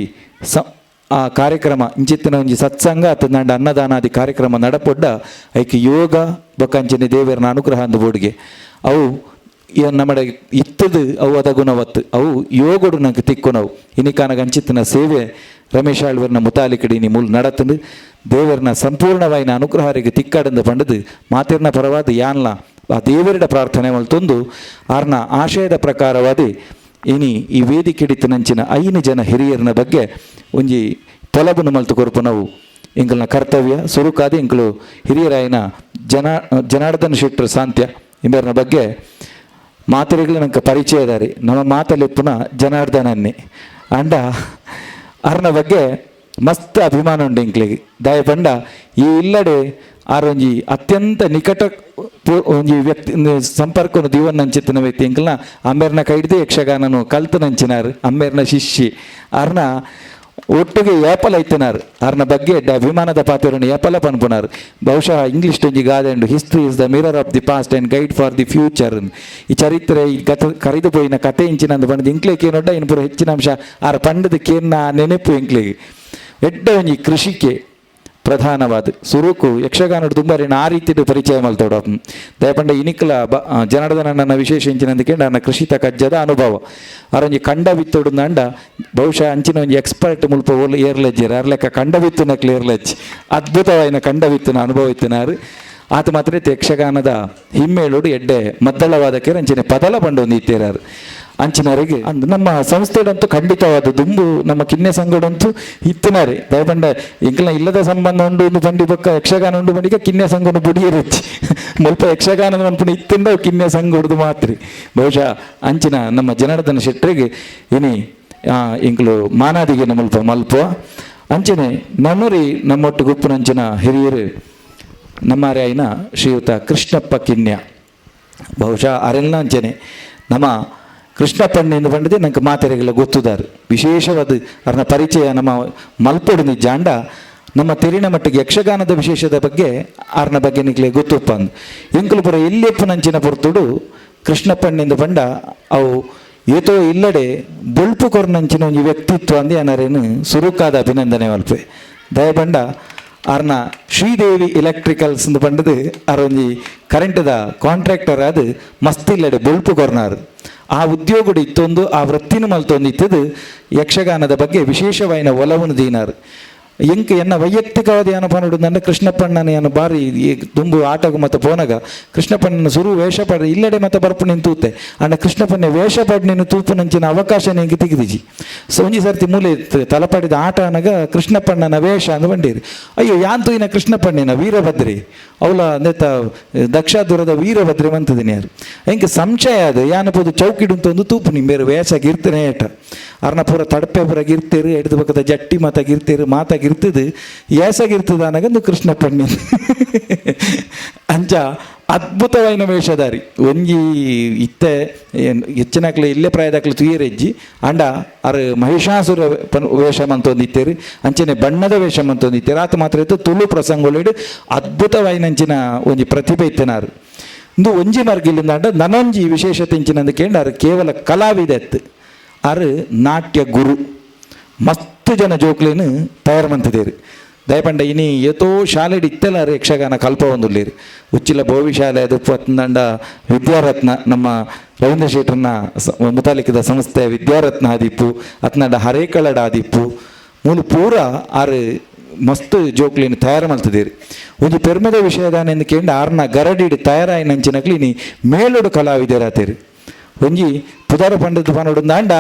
ಆ ಕಾರ್ಯಕ್ರಮ ಇಂಚಿತ್ತಿನ ಒಂಜಿ ಸತ್ಸಂಗ ಅತ್ತಂದಾಂಡ ಅನ್ನದಾನಾದಿ ಕಾರ್ಯಕ್ರಮ ನಡಪೊಡ್ಡ ಐಕ್ ಯೋಗ ಬೊಕ್ಕಂಚಿನ ದೇವರನ ಅನುಗ್ರಹ ಅಂದು ಬೋಡಿಗೆ ಅವು ನಮ್ಮಡ ಇತ್ತದು ಅವು ಅದ ಗುಣವತ್ತು ಅವು ಯೋಗಡು ನಂಗೆ ತಿಕ್ಕುನವು. ಇನಿಕಾನಗ ಅಂಚಿತ್ತಿನ ಸೇವೆ ರಮೇಶ್ ಆಳ್ವರ್ನ ಮುತಾಲಿಕಡಿ ನೀ ಮೂಲ ನಡತಂದು ದೇವರನ ಸಂಪೂರ್ಣವಾಯಿನ ಅನುಗ್ರಹರಿಗೆ ತಿಕ್ಕಾಡಂದು ಪಂಡದು ಮಾತಿರ್ನ ಪರವಾದ ಯಾನ್ಲ ಆ ದೇವರಿಡ ಪ್ರಾರ್ಥನೆ ಮಲ್ತೊಂದು ಆರ್ನ ಆಶಯದ ಪ್ರಕಾರವಾದಿ ಇನಿ ಈ ವೇದಿಕೆಡಿತ್ತನಂಚಿನ 5 ಜನ ಹಿರಿಯರನ ಬಗ್ಗೆ ಒಂಜಿ ಪೊಲಬುನು ಮಲ್ತು ಕೊರ್ಪುನವು ಎಂಕಲ್ನ ಕರ್ತವ್ಯ. ಸುರುಕಾದಿ ಎಂಕಲು ಹಿರಿಯರಾಯಿನ ಜನಾರ್ದನ್ ಶೆಟ್ಟರ್ ಸಾಂತ್ಯ ಇಂಬರ್ನ ಬಗ್ಗೆ ಮಾತುಗಳು ನಂಗೆ ಪರಿಚಯ ಇದ್ದಾರೆ. ನಮ್ಮ ಮಾತಲೆಪ್ಪುನ ಜನಾರ್ದನನ್ನೇ ಅಂಡ ಅರ್ನ ಬಗ್ಗೆ ಮಸ್ತ್ ಅಭಿಮಾನ ಉಂಡು ಎಂಕ್ಲಿಗೆ. ದಯಪಂಡ ಈ ಇಲ್ಲಡೆ ಆರೊಂಜಿ ಅತ್ಯಂತ ನಿಕಟ ಒಂಜಿ ವ್ಯಕ್ತಿ ಸಂಪರ್ಕನು ದಿವನ್ನಂಚಿತ್ತಿನ ವ್ಯಕ್ತಿ ಎಂಕಲ್ನ ಅಮ್ಮೇರ್ನ ಕೈಡ್ದೆ ಯಕ್ಷಗಾನನು ಕಲ್ತನಂಚಿನಾರು, ಅಮ್ಮೇರ್ನ ಶಿಷ್ಯ ಅರ್ನ ಒಟ್ಟಿಗೆ ಏಪಲ ಐತನಾರು. ಅರ್ನ ಬಗ್ಗೆ ಅಭಿಮಾನದ ಪಾತ್ರವನ್ನು ಏಪಲ ಪನ್ಪುನಾರು. ಬಹುಶಃ ಇಂಗ್ಲೀಷ್ ಒಂಜಿ ಗಾದೆ ಉಂಡು, history is the mirror of the past and guide for the future. ಈ ಚರಿತ್ರೆ ಈ ಗತ ಕರಿದು ಪೋಯಿನ ಕತೆ ಇಂಚಿನಂದು ಪಂಡದು ಇಂಕ್ಲೇಕ್ ಏನೊಡ್ಡ ಇನ್ನು ಪೂರ ಹೆಚ್ಚಿನ ಅಂಶ ಆರ್ ಪಂಡದ ಕೇನ್ನ ನೆನಪು ಎಂಕ್ಲೆಗ್ ಎಡ್ಡೆ ಒಂಜಿ ಕೃಷಿಕೆ ಪ್ರಧಾನವಾದ ಸುರುಕು ಯಕ್ಷಗಾನಡು ತುಂಬಾರಿನ ಆ ರೀತಿಯ ಪರಿಚಯ ಮಲ್ತೋಡ. ದಯಪಂಡ ಇನಿಕ್ಲ ಜನಾರ್ದನ ನನ್ನ ವಿಶೇಷ ಇಂಚಿನಂದಕ್ಕೆ ನನ್ನ ಕೃಷಿತ ಕಜ್ಜದ ಅನುಭವ ಅರೊಂಜಿ ಕಂಡ ಬಿತ್ತೋಡು ನಂಡ ಬಹುಶಃ ಅಂಚಿನ ಒಂಜಿ ಎಕ್ಸ್ಪರ್ಟ್ ಮುಲ್ಪ ಓಲ್ ಏರ್ಲಜ್ಜಿರ್ ಅರ್ಲೆಕ್ಕ ಕಂಡ ಬಿತ್ತುನಕ್ಲು ಏರ್ಲಜ್ಜಿ ಅದ್ಭುತವಾಯಿನ ಕಂಡ ಬಿತ್ತುನ ಅನುಭವ ಇತ್ತಿನಾರು. ಆತ ಮಾತ್ರ ಯಕ್ಷಗಾನದ ಹಿಮ್ಮೇಳೋಡು ಎಡ್ಡೆ ಮದ್ದಳವಾದಕ್ಕೆ ಅಂಚಿನ ಪದಲ ಪಂಡೊಂದು ಇತ್ತೇರಾರು ಅಂಚಿನವರಿಗೆ ಅಂದ್ ನಮ್ಮ ಸಂಸ್ಥೆಡಂತೂ ಖಂಡಿತವಾದ ದುಂಬು ನಮ್ಮ ಕಿನ್ನೆ ಸಂಘಡಂತೂ ಇತ್ತಿನಾರೆ. ದಯಪಂಡ ಎಂಕಲ್ನ ಇಲ್ಲದ ಸಂಬಂಧ ಉಂಡು ಒಂದು ಬಂಡಿ ಬೊಕ್ಕ ಯಕ್ಷಗಾನ ಉಂಡು ಬಂಡಿಗೆ ಕಿನ್ನೆ ಸಂಘನು ಬುಡಿಯರಚ್ಚಿ ಮುಲ್ಪ ಯಕ್ಷಗಾನದ ಮನ್ಪುನ ಇತ್ತಿಂದ ಕಿನ್ನೆ ಸಂಘ ಹೊಡೆದು ಮಾತ್ರಿ. ಬಹುಶಃ ಅಂಚಿನ ನಮ್ಮ ಜನಾರ್ದನ ಶೆಟ್ಟರಿಗೆ ಇನಿ ಎಂಕಲು ಮಾನಾದಿಗೆ ಮುಲ್ಪ ಮಲ್ಪ ಅಂಚನೆ ನನ್ನೂರಿ ನಮ್ಮೊಟ್ಟು ಗುಪ್ಪುನಂಚಿನ ಹಿರಿಯರು ನಮ್ಮಾರೆ ಆಯ್ನ ಶ್ರೀಯುತ ಕೃಷ್ಣಪ್ಪ ಕಿನ್ಯ. ಬಹುಶಃ ಅರೆಲ್ಲ ಅಂಚನೆ ನಮ್ಮ ಕೃಷ್ಣಪ್ಪಣ್ಣೆಂದು ಪಂಡದೆ ನಂಗೆ ಮಾತೆರೆಗೆಲ್ಲ ಗೊತ್ತುದಾರು. ವಿಶೇಷವಾದ ಅರ್ನ ಪರಿಚಯ ನಮ್ಮ ಮಲ್ಪೊಡು ನಿಜಾಂಡ ನಮ್ಮ ತೆರಿನ ಮಟ್ಟಿಗೆ ಯಕ್ಷಗಾನದ ವಿಶೇಷದ ಬಗ್ಗೆ ಆರ್ನ ಬಗ್ಗೆ ನಿಕ್ಲೆ ಗೊತ್ತುಪ್ಪ ಅಂದು ಎಂಕಲು ಪುರ ಎಲ್ಲಿಯಪ್ಪನಂಚಿನ ಪೊರ್ತುಡು ಕೃಷ್ಣಪ್ಪಣ್ಣೆಂದು ಪಂಡ ಅವು ಏತೋ ಇಲ್ಲಡೆ ಬೊಳ್ಪು ಕೊರ್ನಂಚಿನ ಒಂಜಿ ವ್ಯಕ್ತಿತ್ವ ಅಂದೆ ಅನರೇನು ಸುರುಕಾದ ಅಭಿನಂದನೆ ಮಲ್ಪೆ. ದಯಪಂಡ ಆರ್ನ ಶ್ರೀದೇವಿ ಎಲೆಕ್ಟ್ರಿಕಲ್ಸ್ ಅಂದು ಪಂಡದು ಆರೊಂಜಿ ಕರೆಂಟ್ದ ಕಾಂಟ್ರಾಕ್ಟರ್ ಅದು ಮಸ್ತ್ ಇಲ್ಲಡೆ ಬೊಳ್ಪು ಕೊರ್ನಾರು. ಆ ಉದ್ಯೋಗಡು ಇತ್ತೊಂದು ಆ ವೃತ್ತಿನ ಮಲ್ತೊಂದು ಇತ್ತದು ಯಕ್ಷಗಾನದ ಬಗ್ಗೆ ವಿಶೇಷವಾಯಿನ ಒಲವನ್ನು ದೀನಾರು. ಎಂಕ್ ಎನ್ನ ವೈಯಕ್ತಿಕವಾದ ಏನಪ್ಪ ನೋಡುದಂದ್ರೆ ಕೃಷ್ಣಪ್ಪಣ್ಣನ ಏನು ಬಾರಿ ಈ ದುಂಬು ಆಟಗು ಮತ್ತು ಪೋನಗ ಕೃಷ್ಣಪ್ಪಣ್ಣನ ಸುರು ವೇಷ ಪಡ ಇಲ್ಲಡೆ ಮತ್ತೆ ಬರ್ಪು ನಿನ್ ತೂತೆ ಅಂಡ ಕೃಷ್ಣಪ್ಪಣ್ಣ ವೇಷ ಪಡ್ ನೀನು ತೂಪುನಂಚಿನ ಅವಕಾಶ ನಿಂಗೆ ತೆಗೆದಿಜಿ. ಸೊ ಒಂಜಿ ಸರ್ತಿ ಮೂಲೆ ತಲಪಾಡಿದ ಆಟ ಅನಗ ಕೃಷ್ಣಪ್ಪಣ್ಣನ ವೇಷ ಅಂದು ಬಂಡೀರಿ. ಅಯ್ಯೋ ಯಾನ್ ತೂಯಿನ ಕೃಷ್ಣಪ್ಪಣ್ಣಿನ ವೀರಭದ್ರಿ ಅವಳ ನೆತ್ತ ದಕ್ಷಾದುರದ ವೀರಭದ್ರಿ ಮಂತದಿನಿ ಯಾರು ಎಂಕ್ ಸಂಶಯ ಅದು ಯಾನಪೋದು ಚೌಕಿಡುಂತ ಒಂದು ತೂಪು ನಿಂಬೇರು ಬೇರೆ ವೇಷ ಗಿರ್ತನೆ ಏಟ ಅರ್ನ ಪೂರ ತಡಪೆ ಪೂರ ಗಿರ್ತೇರು ಎಡ್ದು ಪಕ್ಕದ ಜಟ್ಟಿ ಮಾತಾಗಿರ್ತೀರು ಮಾತಾಗಿರ್ತದೆ ಏಸಾಗಿರ್ತದ ಅನ್ನಗಂದು ಕೃಷ್ಣಪ್ಪಣ್ಣಿ ಅಂಚ ಅದ್ಭುತವಾಯಿನ ವೇಷಧಾರಿ ಒಂಜಿ ಇತ್ತೆ ಹೆಚ್ಚಿನಕ್ಲೆ ಇಲ್ಲೇ ಪ್ರಾಯದಾಕ್ಲೆ ತುಯರೆಜ್ಜಿ ಅಂಡ ಅರ್ ಮಹಿಷಾಸುರ ವೇಷ ಮಂತೊಂದು ಇತ್ತೇರು ಅಂಚನೆ ಬಣ್ಣದ ವೇಷ ಮಂತೊಂದು ಇತ್ತೇರು ಆತ ಮಾತ್ರ ಇತ್ತು ತುಳು ಪ್ರಸಂಗೊಳಿಡು ಅದ್ಭುತವಾಯಿನಂಚಿನ ಒಂಜಿ ಪ್ರತಿಭೆ ಇತ್ತನಾರು. ಇಂದು ಒಂಜಿ ಮರ್ಗಿಲಿಂದ ಅಂಡ ನನೊಂಜಿ ವಿಶೇಷತೆ ಇಂಚಿನಂದು ಕೇಂದ್ರ ಕೇವಲ ಕಲಾವಿದ ಎತ್ತು ಅರು ನಾಟ್ಯ ಗುರು ಮಸ್ತ್ ಜನ ಜೋಕ್ಲೇನು ತಯಾರು ಮಂತಿದ್ದೇರು. ದಯಪಂಡ ಇನಿ ಏತೋ ಶಾಲೆಡ್ ಇತ್ತೆಲ್ಲ ಯಕ್ಷಗಾನ ಕಲ್ಪ ಒಂದುಳ್ಳೇರು. ಉಚ್ಚಿಲ ಬೋವಿ ಶಾಲೆ ಅದು ಪತ್ನಂಡ ವಿದ್ಯಾರತ್ನ ನಮ್ಮ ರವೀಂದ್ರ ಶೆಟ್ಟರ್ನ ಮುತಾಲಿಕದ ಸಂಸ್ಥೆ ವಿದ್ಯಾರತ್ನ ಆದಿಪ್ಪು ಅತ್ನಂಡ ಹರೇಕಳಡ ಆದಿಪ್ಪು ಮೂಲು ಪೂರ ಆರು ಮಸ್ತ್ ಜೋಕ್ಲಿನ ತಯಾರು ಮಲ್ತದೇರಿ. ಒಂಜಿ ಪೆರ್ಮೆದ ವಿಷಯದಾನೆಂದು ಕೇಂಡ ಆರ್ನ ಗರಡಿಡ್ ತಯಾರಾಯಿನಂಚಿನಕ್ಲಿ ಇನಿ ಮೇಲೊಡು ಕಲಾವಿದರಾತೇರಿ. ಒಂಜಿ ಪುದರ ಪಂಡದ ಪನೊಡುಂದಾಂಡ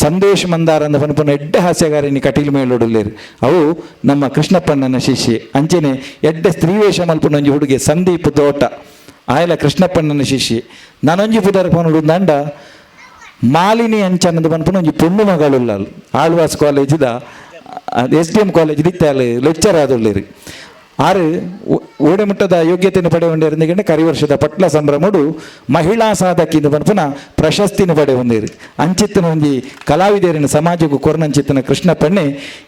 ಸಂದೇಶ್ ಮಂದಾರ ಅಂದ ಪನ್ಪುನ ಎಡ್ಡೆ ಹಾಸ್ಯಗಾರಿನಿ ಕಟೀಲ್ ಮೇಲೊಡುಲ್ಲೇರು. ಅವು ನಮ್ಮ ಕೃಷ್ಣಪ್ಪಣ್ಣನ ಶಿಷ್ಯೆ. ಅಂಚೆನೆ ಎಡ್ಡೆ ಸ್ತ್ರೀವೇಷ ಮಲ್ಪುನ ಒಂಜಿ ಹುಡುಗೆ ಸಂದೀಪ್ ತೋಟ ಆಯಲ ಕೃಷ್ಣಪ್ಪಣ್ಣನ ಶಿಷ್ಯೆ. ನಾನೊಂಜಿ ಪುದರ ಪನೊಡುಂದಾಂಡ ಮಾಲಿನಿ ಅಂಚನದ ಪನ್ಪುನ ಒಂಜಿ ಪೊಣ್ಣು ಮಗಳುಲ್ಲಾಲ್ ಆಳ್ವಾಸ್ ಕಾಲೇಜಿದ SDM college ಇತ್ತಾಲ್ lecture ಆದುಳ್ಳೇರು. ಆರು ಓಡೆಮುಟ್ಟದ ಯೋಗ್ಯತೆಯನ್ನು ಪಡೆಯುವಂಡಿರುಂದಿಗೆ ಕರಿವರ್ಷದ ಪಟ್ಲ ಸಂಭ್ರಮಡು ಮಹಿಳಾ ಸಾಧಕಿಂದ ಪನ್ಪುನ ಪ್ರಶಸ್ತಿನ ಪಡೆಯುವಂದಿರು. ಅಂಚಿತ್ತನ ಒಂಜಿ ಕಲಾವಿದರಿನ ಸಮಾಜಕ್ಕೂ ಕೊರ್ನಂಚಿತ್ತನ ಕೃಷ್ಣಪ್ಪಣ್ಣೆ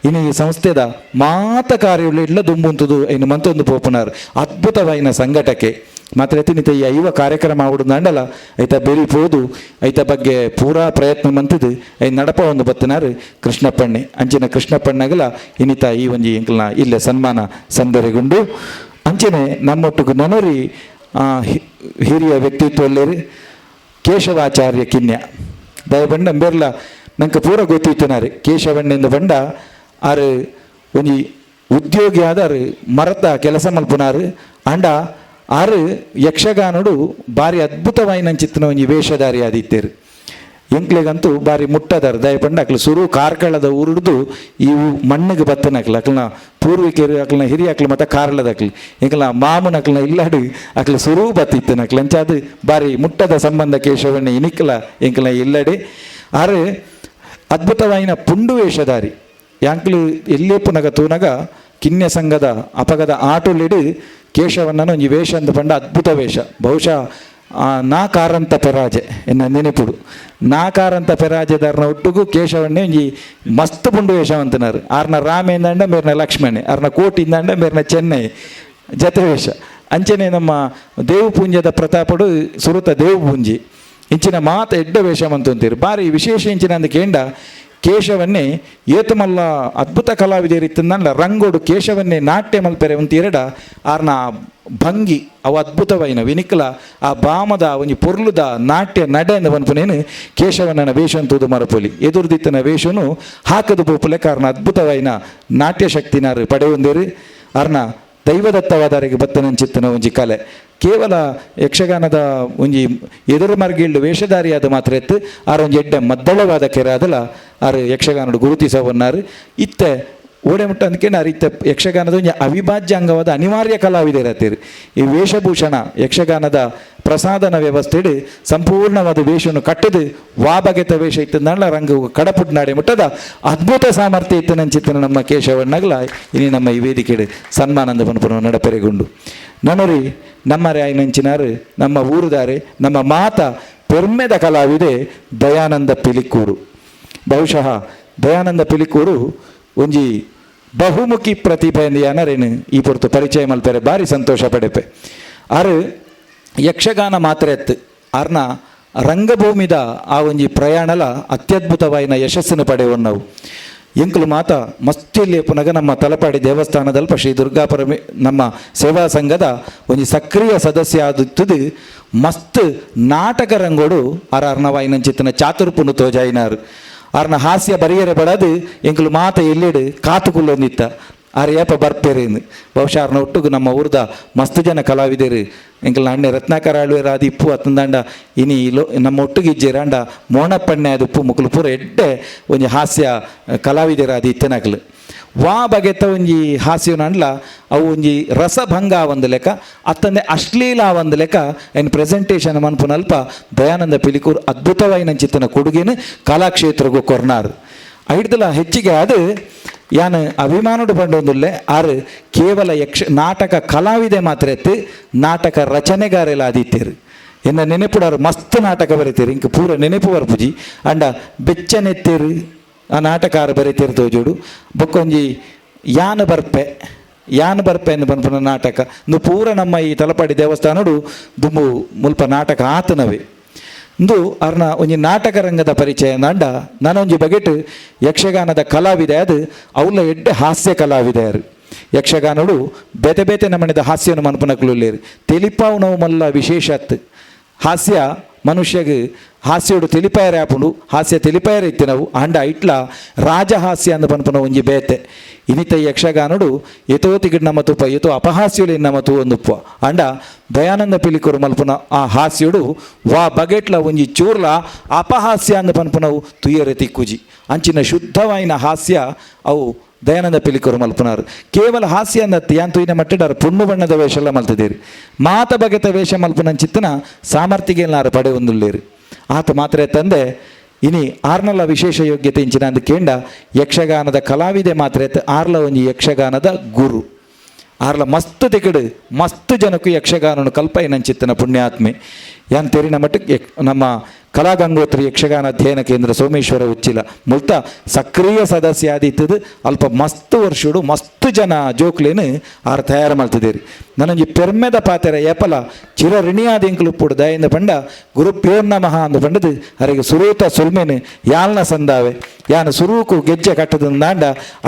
ಇನಿ ಈ ಸಂಸ್ಥೆದ ಮಾತ ಕಾರ್ಯಗಳು ಇಲ್ಲ ದುಂಬುಂತುದು ಇನ್ನು ಮಂತೊಂದು ಪೋಪುನಾರ್ ಅದ್ಭುತವಾಯಿನ ಸಂಘಟಕೆ. ಮಾತ್ರ ತಿನಿತ ಈ ಐವ ಕಾರ್ಯಕ್ರಮ ಆವಡು ಐತ ಬೆರಿ ಪೋದು ಐತ ಬಗ್ಗೆ ಪೂರಾ ಪ್ರಯತ್ನ ಮಂತದು I ನಡಪ ಒಂದು ಬತ್ತನಾರು ಕೃಷ್ಣಪ್ಪಣ್ಣೆ. ಅಂಚಿನ ಕೃಷ್ಣಪ್ಪಣ್ಣಗಲ ಇನ್ನಿತ ಈ ಒಂಜಿ ಎಂಕಲ್ನ ಇಲ್ಲ ಸನ್ಮಾನ ಸಂದರೆಗುಂಡು. ಅಂಚನೆ ನಮ್ಮೊಟ್ಟಿಗೆ ನನರಿ ಹಿರಿಯ ವ್ಯಕ್ತಿತ್ವಲ್ಲೇರಿ ಕೇಶವಾಚಾರ್ಯ ಕಿನ್ಯ ದಯಬಂಡ ಬೆರ್ಲ ನಂಗೆ ಪೂರ ಗೊತ್ತಿತ್ತನಾರಿ. ಕೇಶವಣ್ಣೆಂದು ಬಂಡ ಆರು ಒಂಜಿ ಉದ್ಯೋಗಿ ಆದಾರು ಮರತ ಕೆಲಸ ಮಲ್ಪುನಾರು. ಅಂಡ ಆರು ಯಕ್ಷಗಾನಡು ಬಾರಿ ಅದ್ಭುತವಾಯಿನಂಚಿತ್ತನ ಒಂಜಿ ವೇಷಧಾರಿ ಆದಿತ್ತೇರು. ಎಂಕ್ಲೆಗಂತೂ ಬಾರಿ ಮುಟ್ಟದಾರ ದಯಪಂಡ ಅಕ್ಲು ಸುರು ಕಾರ್ಕಳದ ಊರುಡ್ದು ಈ ಮಣ್ಣಿಗೆ ಬತ್ತನಕ್ಲು ಅಕ್ಲನ ಪೂರ್ವಿಕರು ಅಕ್ಲನ ಹಿರಿಯ ಅಕ್ಲು ಮತ್ತು ಕಾರ್ಳದಕ್ಲು ಎಂಕ್ಲ ಮಾಮನ ಅಕ್ಲನ ಇಲ್ಲಾಡು ಅಕ್ಲು ಸುರು ಬತ್ತಿತ್ತನಕ್ಲು. ಅಂಚಾದು ಬಾರಿ ಮುಟ್ಟದ ಸಂಬಂಧ ಕೇಶವಣ್ಣ ಇನಿಕ್ಲ ಎಂಕ್ಲ ಇಲ್ಲಡೆ. ಆರು ಅದ್ಭುತವಾಯಿನ ಪುಂಡು ವೇಷಧಾರಿ. ಯಾಂಕ್ಲು ಎಲ್ಲೇಪುನಗ ತೂನಗ ಕಿನ್ಯ ಸಂಘದ ಅಪಗದ ಆಟೋಲಿಡು ಕೇಶವಣ್ಣನ ಒಂಜಿ ವೇಷ ಅಂದ ಪಂಡ ಅದ್ಭುತ ವೇಷ. ಬಹುಶಃ ನಾಕಾರಂತ ಪೆರಾಜೆ ಎನ್ನ ನೆನೆಪುಡು. ನಾಕಾರಂತ ಪೆರಾಜೆದಾರನ ಒಟ್ಟುಗು ಕೇಶವಣ್ಣೆ ಒಂಜಿ ಮಸ್ತ್ ಪುಂಡು ವೇಷ ಅಂತನಾರು. ಆರ್ನ ರಾಮೇಂದಂಡ ಮೇರ್ನ ಲಕ್ಷ್ಮಣೆ, ಆರ್ನ ಕೋಟಿಂದಂಡ ಮೇರ್ನ ಚೆನ್ನೈ ಜತೆ ವೇಷ. ಅಂಚನೆ ನಮ್ಮ ದೇವಪೂಂಜದ ಪ್ರತಾಪಡು ಸುರುತ ದೇವಪೂಂಜಿ ಇಂಚಿನ ಮಾತ ಎಡ್ಡ ವೇಷ ಮಂತುಂತೀರು. ಬಾರಿ ವಿಶೇಷ ಇಂಚಿನ ಅಂದ ಕೇಂಡ ಕೇಶವನ್ನೇ ಏತಮಲ್ಲ ಅದ್ಭುತ ಕಲಾವಿದರಿತ್ತಂದಲ್ಲ ರಂಗೋಡು ಕೇಶವನ್ನೇ ನಾಟ್ಯ ಮಲ್ಪೆರೆ ಉಂತೀರಡ ಆರ್ನ ಭಂಗಿ ಅವು ಅದ್ಭುತವೈನ ವಿನಿಕ್ಲ ಆ ಬಾಮದ ಒಂಜಿ ಪೊರ್ಲುದ ನಾಟ್ಯ ನಡೆ ಅಂದ ಪನ್ಪುನೇನು ಕೇಶವಣ್ಣನ ವೇಷನ್ ತೂದು ಮರಪೊಲಿ. ಎದುರ್ದಿತ್ತನ ವೇಷನು ಹಾಕದು ಪೋಪುಲೆ ಕಾರಣ ಅದ್ಭುತವೈನ ನಾಟ್ಯ ಶಕ್ತಿನಾರು ಪಡೆಯುಂದಿರು. ಆರ್ನ ದೈವದತ್ತವಾದರಿಗೆ ಬತ್ತನಂಚಿತ್ತನ ಒಂಜಿ ಕಲೆ ಕೇವಲ ಯಕ್ಷಗಾನದ ಒಂಜಿ ಎದುರು ಮರ್ಗಿಲ್ಡು ವೇಷಧಾರಿಯಾದ ಮಾತ್ರ ಎತ್ತು ಆರ್ ಒಂಜಿ ಎಡ್ಡೆ ಮದ್ದಳವಾದ ಕೆರಾದಲ ಆರು ಯಕ್ಷಗಾನಡು ಗುರುತಿಸವನ್ನಾರು. ಇತ್ತೆ ಓಡೆ ಮುಟ್ಟ ಅಂದ್ಕೇನ ಇತ್ತೆ ಯಕ್ಷಗಾನದ ಒಂಜಿ ಅವಿಭಾಜ್ಯ ಅಂಗವಾದ ಅನಿವಾರ್ಯ ಕಲಾವಿದರತ್ತೀರಿ. ಈ ವೇಷಭೂಷಣ ಯಕ್ಷಗಾನದ ಪ್ರಸಾದನ ವ್ಯವಸ್ಥೆಡು ಸಂಪೂರ್ಣವಾದ ವೇಷವನ್ನು ಕಟ್ಟದು ವಾಬಗೆತ ವೇಷ ಇತ್ತಂದಲ್ಲ ರಂಗು ಕಡಪುಡ್ನಾಡೆ ಮುಟ್ಟದ ಅದ್ಭುತ ಸಾಮರ್ಥ್ಯ ಇತ್ತು ನಂಚಿತ್ತನ ನಮ್ಮ ಕೇಶವಣ್ಣಗಲ ಇನಿ ನಮ್ಮ ಈ ವೇದಿಕೆಡು ಸನ್ಮಾನಂದ ಪನ್ಪುನ ನಡಪೆರೆಗುಂಡು. ನನರಿ ನಮ್ಮರೆ ಆಯ್ನಂಚಿನಾರು ನಮ್ಮ ಊರುದಾರೆ ನಮ್ಮ ಮಾತ ಪೆರ್ಮೆದ ಕಲಾವಿದೆ ದಯಾನಂದ ಪಿಲಿಕೂರು. ಬಹುಶಃ ದಯಾನಂದ ಪಿಲಿಕೂರು ಒಂಜಿ ಬಹುಮುಖಿ ಪ್ರತಿಭೆ ಯಾನರೇನು ಈ ಪೊರ್ತು ಪರಿಚಯ ಮಲ್ಪೆರೆ ಭಾರಿ ಸಂತೋಷ ಪಡೆಪೆ. ಆರು ಯಕ್ಷಗಾನ ಮಾತ್ರ ಎತ್ತು ಆರ್ನ ರಂಗಭೂಮಿದ ಆ ಒಂಜಿ ಪ್ರಯಾಣಲ ಅತ್ಯದ್ಭುತವಾಯಿನ ಯಶಸ್ಸನ್ನು ಪಡೆಯುವನ್ನವು. ಎಂಕುಲು ಮಾತ ಮಸ್ತಿಯಲ್ಲಿ ಪುನಗ ನಮ್ಮ ತಲಪಾಡಿ ದೇವಸ್ಥಾನದಲ್ಪ ಶ್ರೀ ದುರ್ಗಾ ನಮ್ಮ ಸೇವಾ ಸಂಘದ ಒಂಜಿ ಸಕ್ರಿಯ ಸದಸ್ಯ ಆದುತ್ತದು ಮಸ್ತ್ ನಾಟಕ ರಂಗೋಡು ಆರ ಅರ್ಣವಾಯಿನಂಚಿತ್ತನ ಚಾತುರ್ಪುನು ತೋಜಾಯಿನಾರು. ಆರ್ನ ಹಾಸ್ಯ ಬರಿಯರೆ ಬಡದು ಎಂಕುಲು ಮಾತ ಎಲ್ಲಿಡು ಕಾತುಕುಲ್ಲೊಂದಿತ್ತ ಆರ್ ಏಪ ಬರ್ಪೇರೇನು. ಬಹುಶಃ ಆರ್ನ ಒಟ್ಟುಗು ನಮ್ಮ ಊರ್ದ ಮಸ್ತ್ ಜನ ಕಲಾವಿದರು ಎಂಕಲ್ನ ಅಣ್ಣೆ ರತ್ನಾಕರ ಆಳ್ವೇರ ಅದು ಇಪ್ಪು ಅತ್ತಂದಾಂಡ ಇನಿ ಲೋ ನಮ್ಮ ಒಟ್ಟುಗು ಇಜ್ಜೇರ್ ಅಂಡ ಮೋಣಪ್ಪಣ್ಣೆ ಅದು ಉಪ್ಪು ಮುಕುಲು ಪೂರ ಎಡ್ಡೆ ಒಂಜಿ ಹಾಸ್ಯ ಕಲಾವಿದರ ಅದು ಇತ್ತನಕ್ಲು. ವಾ ಬಗೆತ ಒಂಜಿ ಹಾಸ್ಯನಂಡ್ಲ ಅವು ಒಂಜಿ ರಸಭಂಗ ಒಂದು ಲೆಕ್ಕ ಅತ್ತಂದೆ ಅಶ್ಲೀಲ ಒಂದು ಲೆಕ್ಕ ಐನ್ ಪ್ರೆಸೆಂಟೇಷನ್ ಮನ್ಪುನಲ್ಪ ದಯಾನಂದ ಪಿಲಿಕೂರ್ ಅದ್ಭುತವಾಯಿನಂಚಿತ್ತನ ಕೊಡುಗೆನು ಕಲಾಕ್ಷೇತ್ರಗೂ ಕೊರ್ನಾರ್. ಐಡ್ದಲ ಹೆಚ್ಚಿಗೆ ಅದು ಯಾನ್ ಅಭಿಮಾನಡು ಪಂಡೊಂದುಲ್ಲೆ ಆರು ಕೇವಲ ಯಕ್ಷ ನಾಟಕ ಕಲಾವಿದೆ ಮಾತ್ರ ಎತ್ತು ನಾಟಕ ರಚನೆಗಾರೆಲ್ಲ ಆದಿತ್ತೇರು. ಎನ್ನ ನೆನೆಪುಡಾರು ಮಸ್ತ್ ನಾಟಕ ಬರೀತೀರಿ ಇಂಕ ಪೂರ ನೆನೆಪು ಬರ್ಪುಜಿ ಅಂಡ ಬೆಚ್ಚನೆತ್ತೇರು ಆ ನಾಟಕಾರ ಬರೀತೀರು ತೋಜೋಡು. ಬೊಕ್ಕೊಂಜಿ ಯಾನ್ ಬರ್ಪೆ ಯಾನ್ ಬರ್ಪೆ ಎಂದು ಪನ್ಪುನ ನಾಟಕ ಇಂದು ಪೂರ ನಮ್ಮ ಈ ತಲಪಾಡಿ ದೇವಸ್ಥಾನಡು ದುಂಬು ಮುಲ್ಪ ನಾಟಕ ಆತನವೇ. ಇಂದು ಅರ್ನ ಒಂಜಿ ನಾಟಕ ರಂಗದ ಪರಿಚಯ ನಾಂಡ ನಾನೊಂಜಿ ಬಗೆಟ್ ಯಕ್ಷಗಾನದ ಕಲಾವಿದೆ ಅದು ಅವಲ ಎಡ್ಡೆ ಹಾಸ್ಯ ಕಲಾವಿದೆಯರು. ಯಕ್ಷಗಾನಡು ಬೇತೆ ಬೇತೆ ನಮಣಿದ ಹಾಸ್ಯನು ಮನ್ಪುನಕ್ಲುಲ್ಲೇರು ತೆಲಿಪಾವು ನಾವು ಮಲ್ಲ ವಿಶೇಷತ್ ಹಾಸ್ಯ ಮನುಷ್ಯಗೆ ಹಾಸ್ಯೋಡು ತೆಲಿಪಾಯರೆ ಆಪುಂಡು, ಹಾಸ್ಯ ತೆಲಿಪಾಯರೆ ಇತ್ತಿನವು. ಆಂಡ ಐಟ್ಲ ರಾಜಹಾಸ್ಯ ಅಂದ್ ಪನ್ಪುನ ಒಂಜಿ ಬೇತೆ. ಇನಿತ ಯಕ್ಷಗಾನಡು ಏತೋ ತಿಗಿಡ್ ನಮ್ಮ ತುಪ್ಪ ಏತೋ ಅಪಹಾಸ್ಯಲು ನಮ್ಮ ತೂ ಒಂದುಪ್ಪ. ಆಂಡ ದಯಾನಂದ ಪಿಲಿಕೂರು ಮಲ್ಪುನ ಆ ಹಾಸ್ಯಡು ವಾ ಬಗೆಟ್ಲ ಒಂಜಿ ಚೂರ್ಲ ಅಪಹಾಸ್ಯ ಅಂದ್ ಪನ್ಪುನವು ತುಯ್ಯರೆ ತಿಕ್ಕುಜಿ. ಅಂಚಿನ ಶುದ್ಧವಾಯಿನ ಹಾಸ್ಯ ಅವು ದಯಾನಂದ ಪಿಲಿಕೂರು ಮಲ್ಪುನಾರು. ಕೇವಲ ಹಾಸ್ಯ ಅಂದತ್ತಿ ಯಾನ್ ತೂಯಿನ ಮಟ್ಟಿಡಾರು ಪುಣ್ಣು ಬಣ್ಣದ ವೇಷ ಎಲ್ಲ ಮಲ್ತದೇರಿ. ಮಾತ ಬಗೆತ ವೇಷ ಮಲ್ಪುನಂಚಿತ್ತನ ಸಾಮರ್ಥ್ಯಗೆಲ್ಲಾರು ಪಡೆ ಒಂದುಲ್ಲೇರು. ಆತ ಮಾತ್ರ ತಂದೆ ಇನಿ ಆರ್ನಲ ವಿಶೇಷ ಯೋಗ್ಯತೆ ಇಂಚಿನ ಅಂದ್ ಕೇಂಡ ಯಕ್ಷಗಾನದ ಕಲಾವಿದೆ ಮಾತ್ರ ಆರ್ಲ ಒಂಜಿ ಯಕ್ಷಗಾನದ ಗುರು. ಆರ್ಲ ಮಸ್ತ್ ತಿಕಡು ಮಸ್ತ್ ಜನಕ್ಕೂ ಯಕ್ಷಗಾನನು ಕಲ್ಪೈನಂಚಿತ್ತನ ಪುಣ್ಯಾತ್ಮೆ. ಯಾನ್ ತೆರಿನ ಮಟ್ಟಕ್ಕೆ ನಮ್ಮ ಕಲಾಗಂಗೋತ್ರಿ ಯಕ್ಷಗಾನ ಅಧ್ಯಯನ ಕೇಂದ್ರ ಸೋಮೇಶ್ವರ ಉಚ್ಚಿಲ ಮುಲ್ತ ಸಕ್ರಿಯ ಸದಸ್ಯ ಆದಿತ್ತದು. ಅಲ್ಪ ಮಸ್ತ್ ವರ್ಷಡು ಮಸ್ತ್ ಜನ ಜೋಕ್ಲೇನು ಆರ್ ತಯಾರು ಮಾಡ್ತಿದ್ದೀರಿ. ನನಂಜಿ ಪೆರ್ಮೆದ ಪಾತೆರ ಏಪಲ ಚಿರ ಋಣಿಯಾದ ಎಂಕುಲು ಉಪ್ಪುಡು ದಯಿಂದ ಪಂಡ ಗುರುಭ್ಯೋ ನಮಃ ಅಂದು ಪಂಡದು ಅರೆಗೆ ಸುರೂತ ಸುಲ್ಮೇನು ಯಾಲ್ನ ಸಂದಾವೆ. ಯಾನು ಸುರೂಕು ಗೆಜ್ಜೆ ಕಟ್ಟದ ದಾಂಡ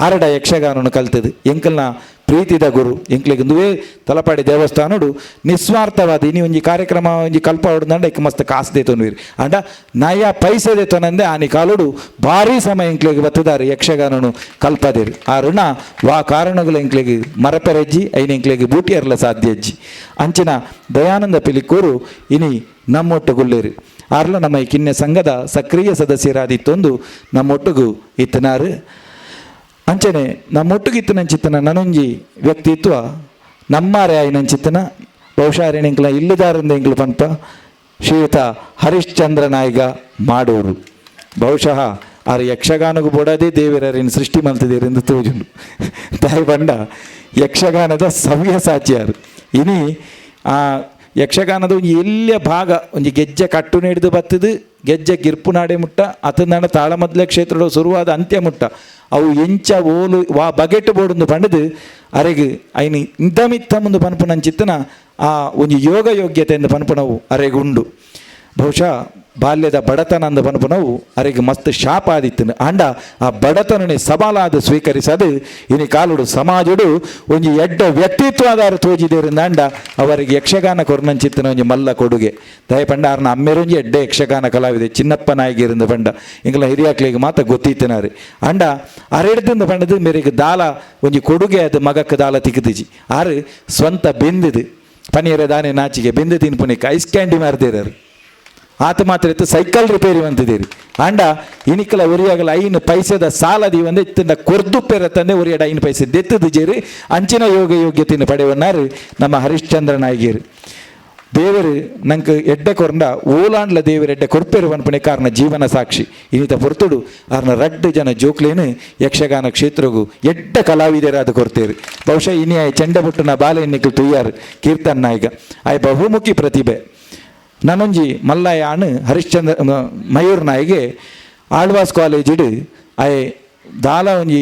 ಆರಡ ಯಕ್ಷಗಾನನು ಕಲ್ತದು. ಎಂಕಲ್ನ ಪ್ರೀತಿದ ಗುರು ಎಂಕ್ಲೆಗ್ ಇಂದುವೇ ತಲಪಾಡಿ ದೇವಸ್ಥಾನಡು ನಿಸ್ವಾರ್ಥವಾದ ಇನಿ ಒಂಜಿ ಕಾರ್ಯಕ್ರಮ ಒಂಜಿ ಕಲ್ಪ ಹೊಡ್ದಂಡ ಇಕ್ ಮಸ್ತ್ ಕಾಸು ದೇತೊನ್ವೀರಿ. ಅಂಡ ನಯ ಪೈಸೆ ದೇತೊನಂದೆ ಆನಿ ಕಾಲುಡು ಭಾರಿ ಸಮಯ ಎಂಕ್ಲೆಗ್ ಬತ್ತದಾರು ಯಕ್ಷಗಾನನು ಕಲ್ಪದೇರು. ಆ ಋಣ ವಾ ಕಾರಣಗಳು ಎಂಕ್ಲೆಗ್ ಮರಪೆರಜ್ಜಿ ಐನ ಎಂಕ್ಲೆಗ್ ಬೂಟಿಯರ್ಲ ಸಾಧ್ಯ ಅಜ್ಜಿ. ಅಂಚಿನ ದಯಾನಂದ ಪಿಲಿಕೂರು ಇನಿ ನಮ್ಮೊಟ್ಟುಗುಲ್ಲೇರು. ಆರ್ಲ ನಮ್ಮ ಈ ಕಿನ್ಯ ಸಂಘದ ಸಕ್ರಿಯ ಸದಸ್ಯರಾದಿತ್ತೊಂದು ನಮ್ಮೊಟ್ಟುಗು ಇತ್ತನಾರು. ಅಂಚನೆ ನಮ್ಮೊಟ್ಟುಗಿತ್ತನಂಚಿತ್ತನ ನನೊಂಜಿ ವ್ಯಕ್ತಿತ್ವ ನಮ್ಮಾರೆ ಆಯಿನಂಚಿತ್ತನ ಬಹುಶಃ ಎಂಕ್ಲ ಇಲ್ಲದಾರಂದ ಎಂಕ್ಲು ಪನ್ಪ ಶ್ರೀಯುತ ಹರಿಶ್ಚಂದ್ರ ನಾಯಿಗ ಮಾಡೂರು. ಬಹುಶಃ ಆರು ಯಕ್ಷಗಾನಗೂ ಬೋಡದೆ ದೇವರರಿನ ಸೃಷ್ಟಿ ಮಲ್ತಿದ್ದೀರೆಂದು ತೋಜುಂಡು. ತಾಯಿ ಬಂಡ ಯಕ್ಷಗಾನದ ಸವ್ಯಸಾಚಿಯಾರು. ಇನಿ ಆ ಯಕ್ಷಗಾನದ ಒಂಜಿ ಎಲ್ಲಿಯ ಭಾಗ ಒಂಜಿ ಗೆಜ್ಜೆ ಕಟ್ಟು ಹಿಡಿದು ಬತ್ತದು ಗೆಜ್ಜೆ ಗಿರ್ಪು ನಾಡೆ ಮುಟ್ಟ ಅತಂದಾಣ ತಾಳಮದ್ಲೆ ಕ್ಷೇತ್ರದ ಶುರುವಾದ ಅಂತ್ಯ ಮುಟ್ಟ ಅವು ಎಂಚ ಓಲು ವಾ ಬಗೆಟ್ ಬೋಡುಂದು ಪಂಡದು ಅರೆಗ್ ಐನ ಇಂದಮಿತ್ತ ಮುಂದು ಪನ್ಪುನಂಚಿತ್ತನ ಆ ಒಂಜಿ ಯೋಗ ಯೋಗ್ಯತೆ ಎಂದು ಪನ್ಪುನವು ಅರೆಗುಂಡು. ಬಹುಶಃ ಬಾಲ್ಯದ ಬಡತನ ಅಂದ ಪನ್ಪುನವು ಅರೆಗ್ ಮಸ್ತ್ ಶಾಪ ಆದಿತ್ತನು. ಆಂಡ ಆ ಬಡತನನೆ ಸವಾಲಾದ ಸ್ವೀಕರಿಸದು ಇನಿ ಕಾಲುಡು ಸಮಾಜಡು ಒಂಜಿ ಎಡ್ಡ ವ್ಯಕ್ತಿತ್ವದಾರ ತೋಜಿದೇರಿಂದ ಅಂಡ ಅವರಿಗೆ ಯಕ್ಷಗಾನ ಕೊರ್ನಂಚಿತ್ತನ ಒಂಜಿ ಮಲ್ಲ ಕೊಡುಗೆ. ದಯ ಪಂಡ ಆರ್ನ ಅಮ್ಮೆರೊಂಜಿ ಎಡ್ಡೆ ಯಕ್ಷಗಾನ ಕಲಾವಿದೆ ಚಿನ್ನಪ್ಪ ನಾಯಕಿರಿಂದ ಪಂಡ ಇಂಗ್ಲ ಹಿರಿಯಾಕ್ಲಿಗೆ ಮಾತ ಗೊತ್ತಿತ್ತನಾರಿ. ಅಂಡ ಅರೆಡ್ದಿಂದ ಪಂಡದು ಮೇರೆಗೆ ದಾಲ ಒಂಜಿ ಕೊಡುಗೆ ಅದು ಮಗಕ್ಕೆ ದಾಲ ತಿಕ್ಕದಿಜಿ. ಆರು ಸ್ವಂತ ಬೆಂದಿದು ಪನೀರ ದಾನೆ ನಾಚಿಗೆ ಬೆಂದು ತಿನ್ಪುನಿಕ್ ಐಸ್ ಕ್ಯಾಂಡಿ ಮಾರ್ದಿರಾರು. ಆತ ಮಾತ್ರ ಇತ್ತು ಸೈಕಲ್ ರಿಪೇರಿ ಅಂತಿದ್ದೀರಿ. ಅಂಡ ಇನಿಕಲ ಒರಿಯಾಗಲ ಐನು ಪೈಸೆದ ಸಾಲ ದೀವಂದೆ ಇತ್ತಿಂದ ಕೊರ್ದು ಪೆರ ತಂದೆ ಒರಿಯಡ ಐನು ಪೈಸೆ ದೆತ್ತದು ಜೇರಿ ಅಂಚಿನ ಯೋಗ ಯೋಗ್ಯತೆಯನ್ನು ಪಡೆಯವನ್ನಾರು ನಮ್ಮ ಹರಿಶ್ಚಂದ್ರ ನಾಯಕಿಯರು. ದೇವರು ನಂಗೆ ಎಡ್ಡೆ ಕೊರಂಡ ಓಲಾಂಡ್ಲ ದೇವರು ಎಡ್ಡೆ ಕೊರ್ಪೆರು ಪನ್ಪುನೆ ಕಾರಣ ಜೀವನ ಸಾಕ್ಷಿ. ಇನ್ನಿತ ಪೊರ್ತುಡು ಆರ್ನ ರಡ್ಡು ಜನ ಜೋಕ್ಲೇನು ಯಕ್ಷಗಾನ ಕ್ಷೇತ್ರಗು ಎಡ್ಡ ಕಲಾವಿದರಾದ ಕೊರ್ತೇರು. ಬಹುಶಃ ಇನಿ ಆಯ್ ಚೆಂಡಬುಟ್ಟನ ಬಾಲೆ ಎನ್ನಿಕಲ್ ತುಯ್ಯಾರು ಕೀರ್ತನ್ ನಾಯಕ ಆಯ್ ಬಹುಮುಖಿ ಪ್ರತಿಭೆ. ನನೊಂಜಿ ಮಲ್ಲಯಾಣ್ ಹರಿಶ್ಚಂದ್ರ ಮಯೂರ್ ನಾಯಿಗೆ ಆಳ್ವಾಸ್ ಕಾಲೇಜಿಡು ಆಯ್ ದಾಲ ಒಂಜಿ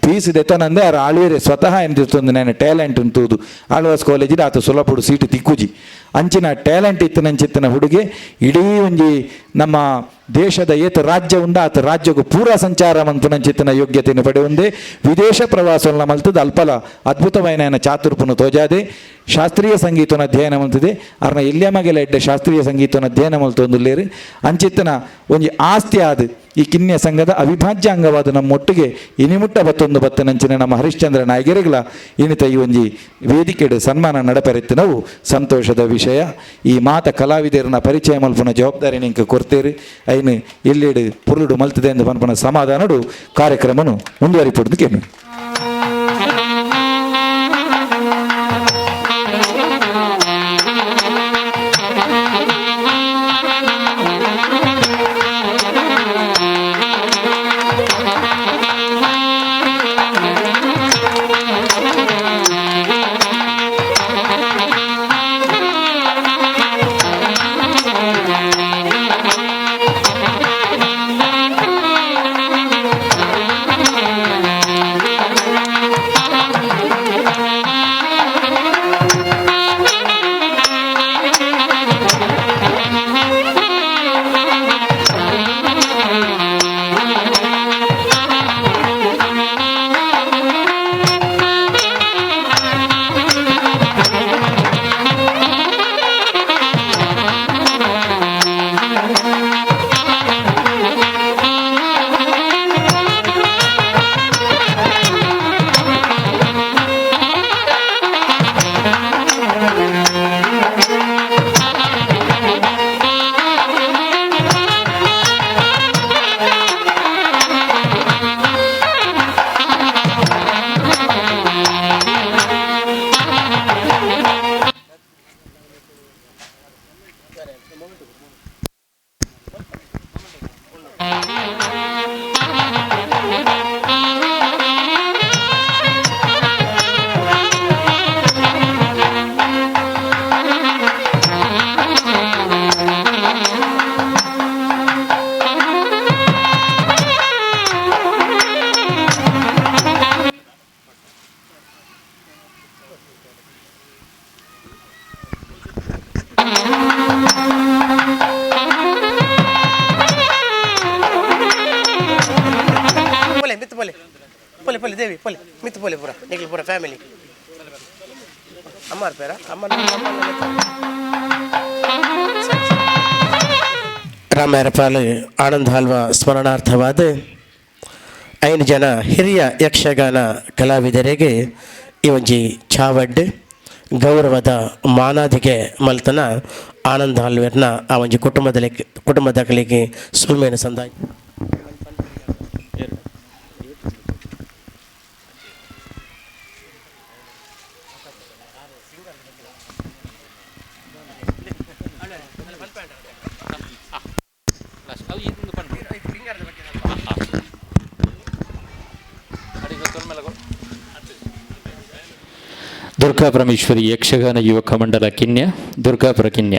ಫೀಸ್ ದೆತ್ತನಂದೆ ಆರ್ ಆಳ್ವೇರೆ ಸ್ವತಃ ಎಂದಿರ್ತೊಂದು ನಾನು ಟ್ಯಾಲೆಂಟ್ ಉಂಟುದು. ಆಳ್ವಾಸ್ ಕಾಲೇಜಿಡು ಆತ ಸುಲಭಡು ಸೀಟು ತಿಕ್ಕುಜಿ. ಅಂಚಿನ ಟ್ಯಾಲೆಂಟ್ ಇತ್ತನಂಚಿತ್ತನ ಹುಡುಗೆ ಇಡೀ ಒಂಜಿ ನಮ್ಮ ದೇಶದ ಏತ ರಾಜ್ಯ ಉಂಡ ಆತ ರಾಜ್ಯಕ್ಕೂ ಪೂರ ಸಂಚಾರ ಮಂತುನಂಚಿತ್ತನ ಯೋಗ್ಯತೆಯನ್ನು ಪಡೆಯುವಂದೇ ವಿದೇಶ ಪ್ರವಾಸವನ್ನು ಮಲ್ತದ ಅಲ್ಪಲ ಅದ್ಭುತವಾಯಿನ ಚಾತುರ್ಪುನು ತೋಜಾದೆ ಶಾಸ್ತ್ರೀಯ ಸಂಗೀತನ ಅಧ್ಯಯನ ಮಲ್ತದೆ. ಅರ್ನ ಎಲ್ಲಿಯ ಮಗೆಲ ಎಡ್ಡೆ ಶಾಸ್ತ್ರೀಯ ಸಂಗೀತನ ಅಧ್ಯಯನ ಮಲ್ತೊಂದುಲ್ಲೇರು. ಅಂಚಿತ್ತನ ಒಂಜಿ ಆಸ್ತಿ ಆದ ಈ ಕಿನ್ಯ ಸಂಘದ ಅವಿಭಾಜ್ಯ ಅಂಗವಾದ ನಮ್ಮೊಟ್ಟಿಗೆ ಇನಿಮುಟ್ಟ ಬತ್ತೊಂದು ಬತ್ತನಂಚಿನ ನಮ್ಮ ಹರಿಶ್ಚಂದ್ರ ನಾಯಕರಿಗಳ ಇನ್ನಿತ ಈ ಒಂಜಿ ವೇದಿಕೆಡು ಸನ್ಮಾನ ನಡಪೆರೆತ್ತಿನವು ಸಂತೋಷದ ವಿಷಯ. ಈ ಮಾತ ಕಲಾವಿದರನ್ನ ಪರಿಚಯ ಮಲ್ಪುನ ಜವಾಬ್ದಾರಿ ನಿಂಕ ಕೊರ್ತೇರಿ ಐನು ಎಲ್ಲಿಡು ಪುರುಡು ಮಲ್ತದೆ ಎಂದು ಪನ್ಪುನ ಸಮಾಧಾನಡು ಕಾರ್ಯಕ್ರಮನು ಮುಂದುವರಿಪಡುದು ಕೇನು. ದೇವಿ ಪೋಲೆ ಮಿತ್ತು ಪೋಲೆ ಪೂರ ನಿಕ್ಲು ಪೂರ ಫ್ಯಾಮಿಲಿ ಅಮ್ಮ ಪೇರ ಅಮ್ಮ. ರಾಮಾಯರಪಾಲ್ ಆನಂದ್ ಹಾಲ್ವ ಸ್ಮರಣಾರ್ಥವಾದ 5 ಜನ ಹಿರಿಯ ಯಕ್ಷಗಾನ ಕಲಾವಿದರಿಗೆ ಈ ಒಂಜಿ ಚಾವಡ್ ಗೌರವದ ಮಾನಾದಿಗೆ ಮಲ್ತನ ಆನಂದ್ ಹಾಲ್ವೇರ್ನ ಆ ಒಂಜಿ ಕುಟುಂಬದಕಲಿಗೆ ಸುಲ್ಮೇನ ಸಂದಾಯ. ದುರ್ಗಾ ಪರಮೇಶ್ವರಿ ಯಕ್ಷಗಾನ ಯುವಕ ಮಂಡಲ ಕಿನ್ಯ ದುರ್ಗಾಪುರ ಕಿನ್ಯ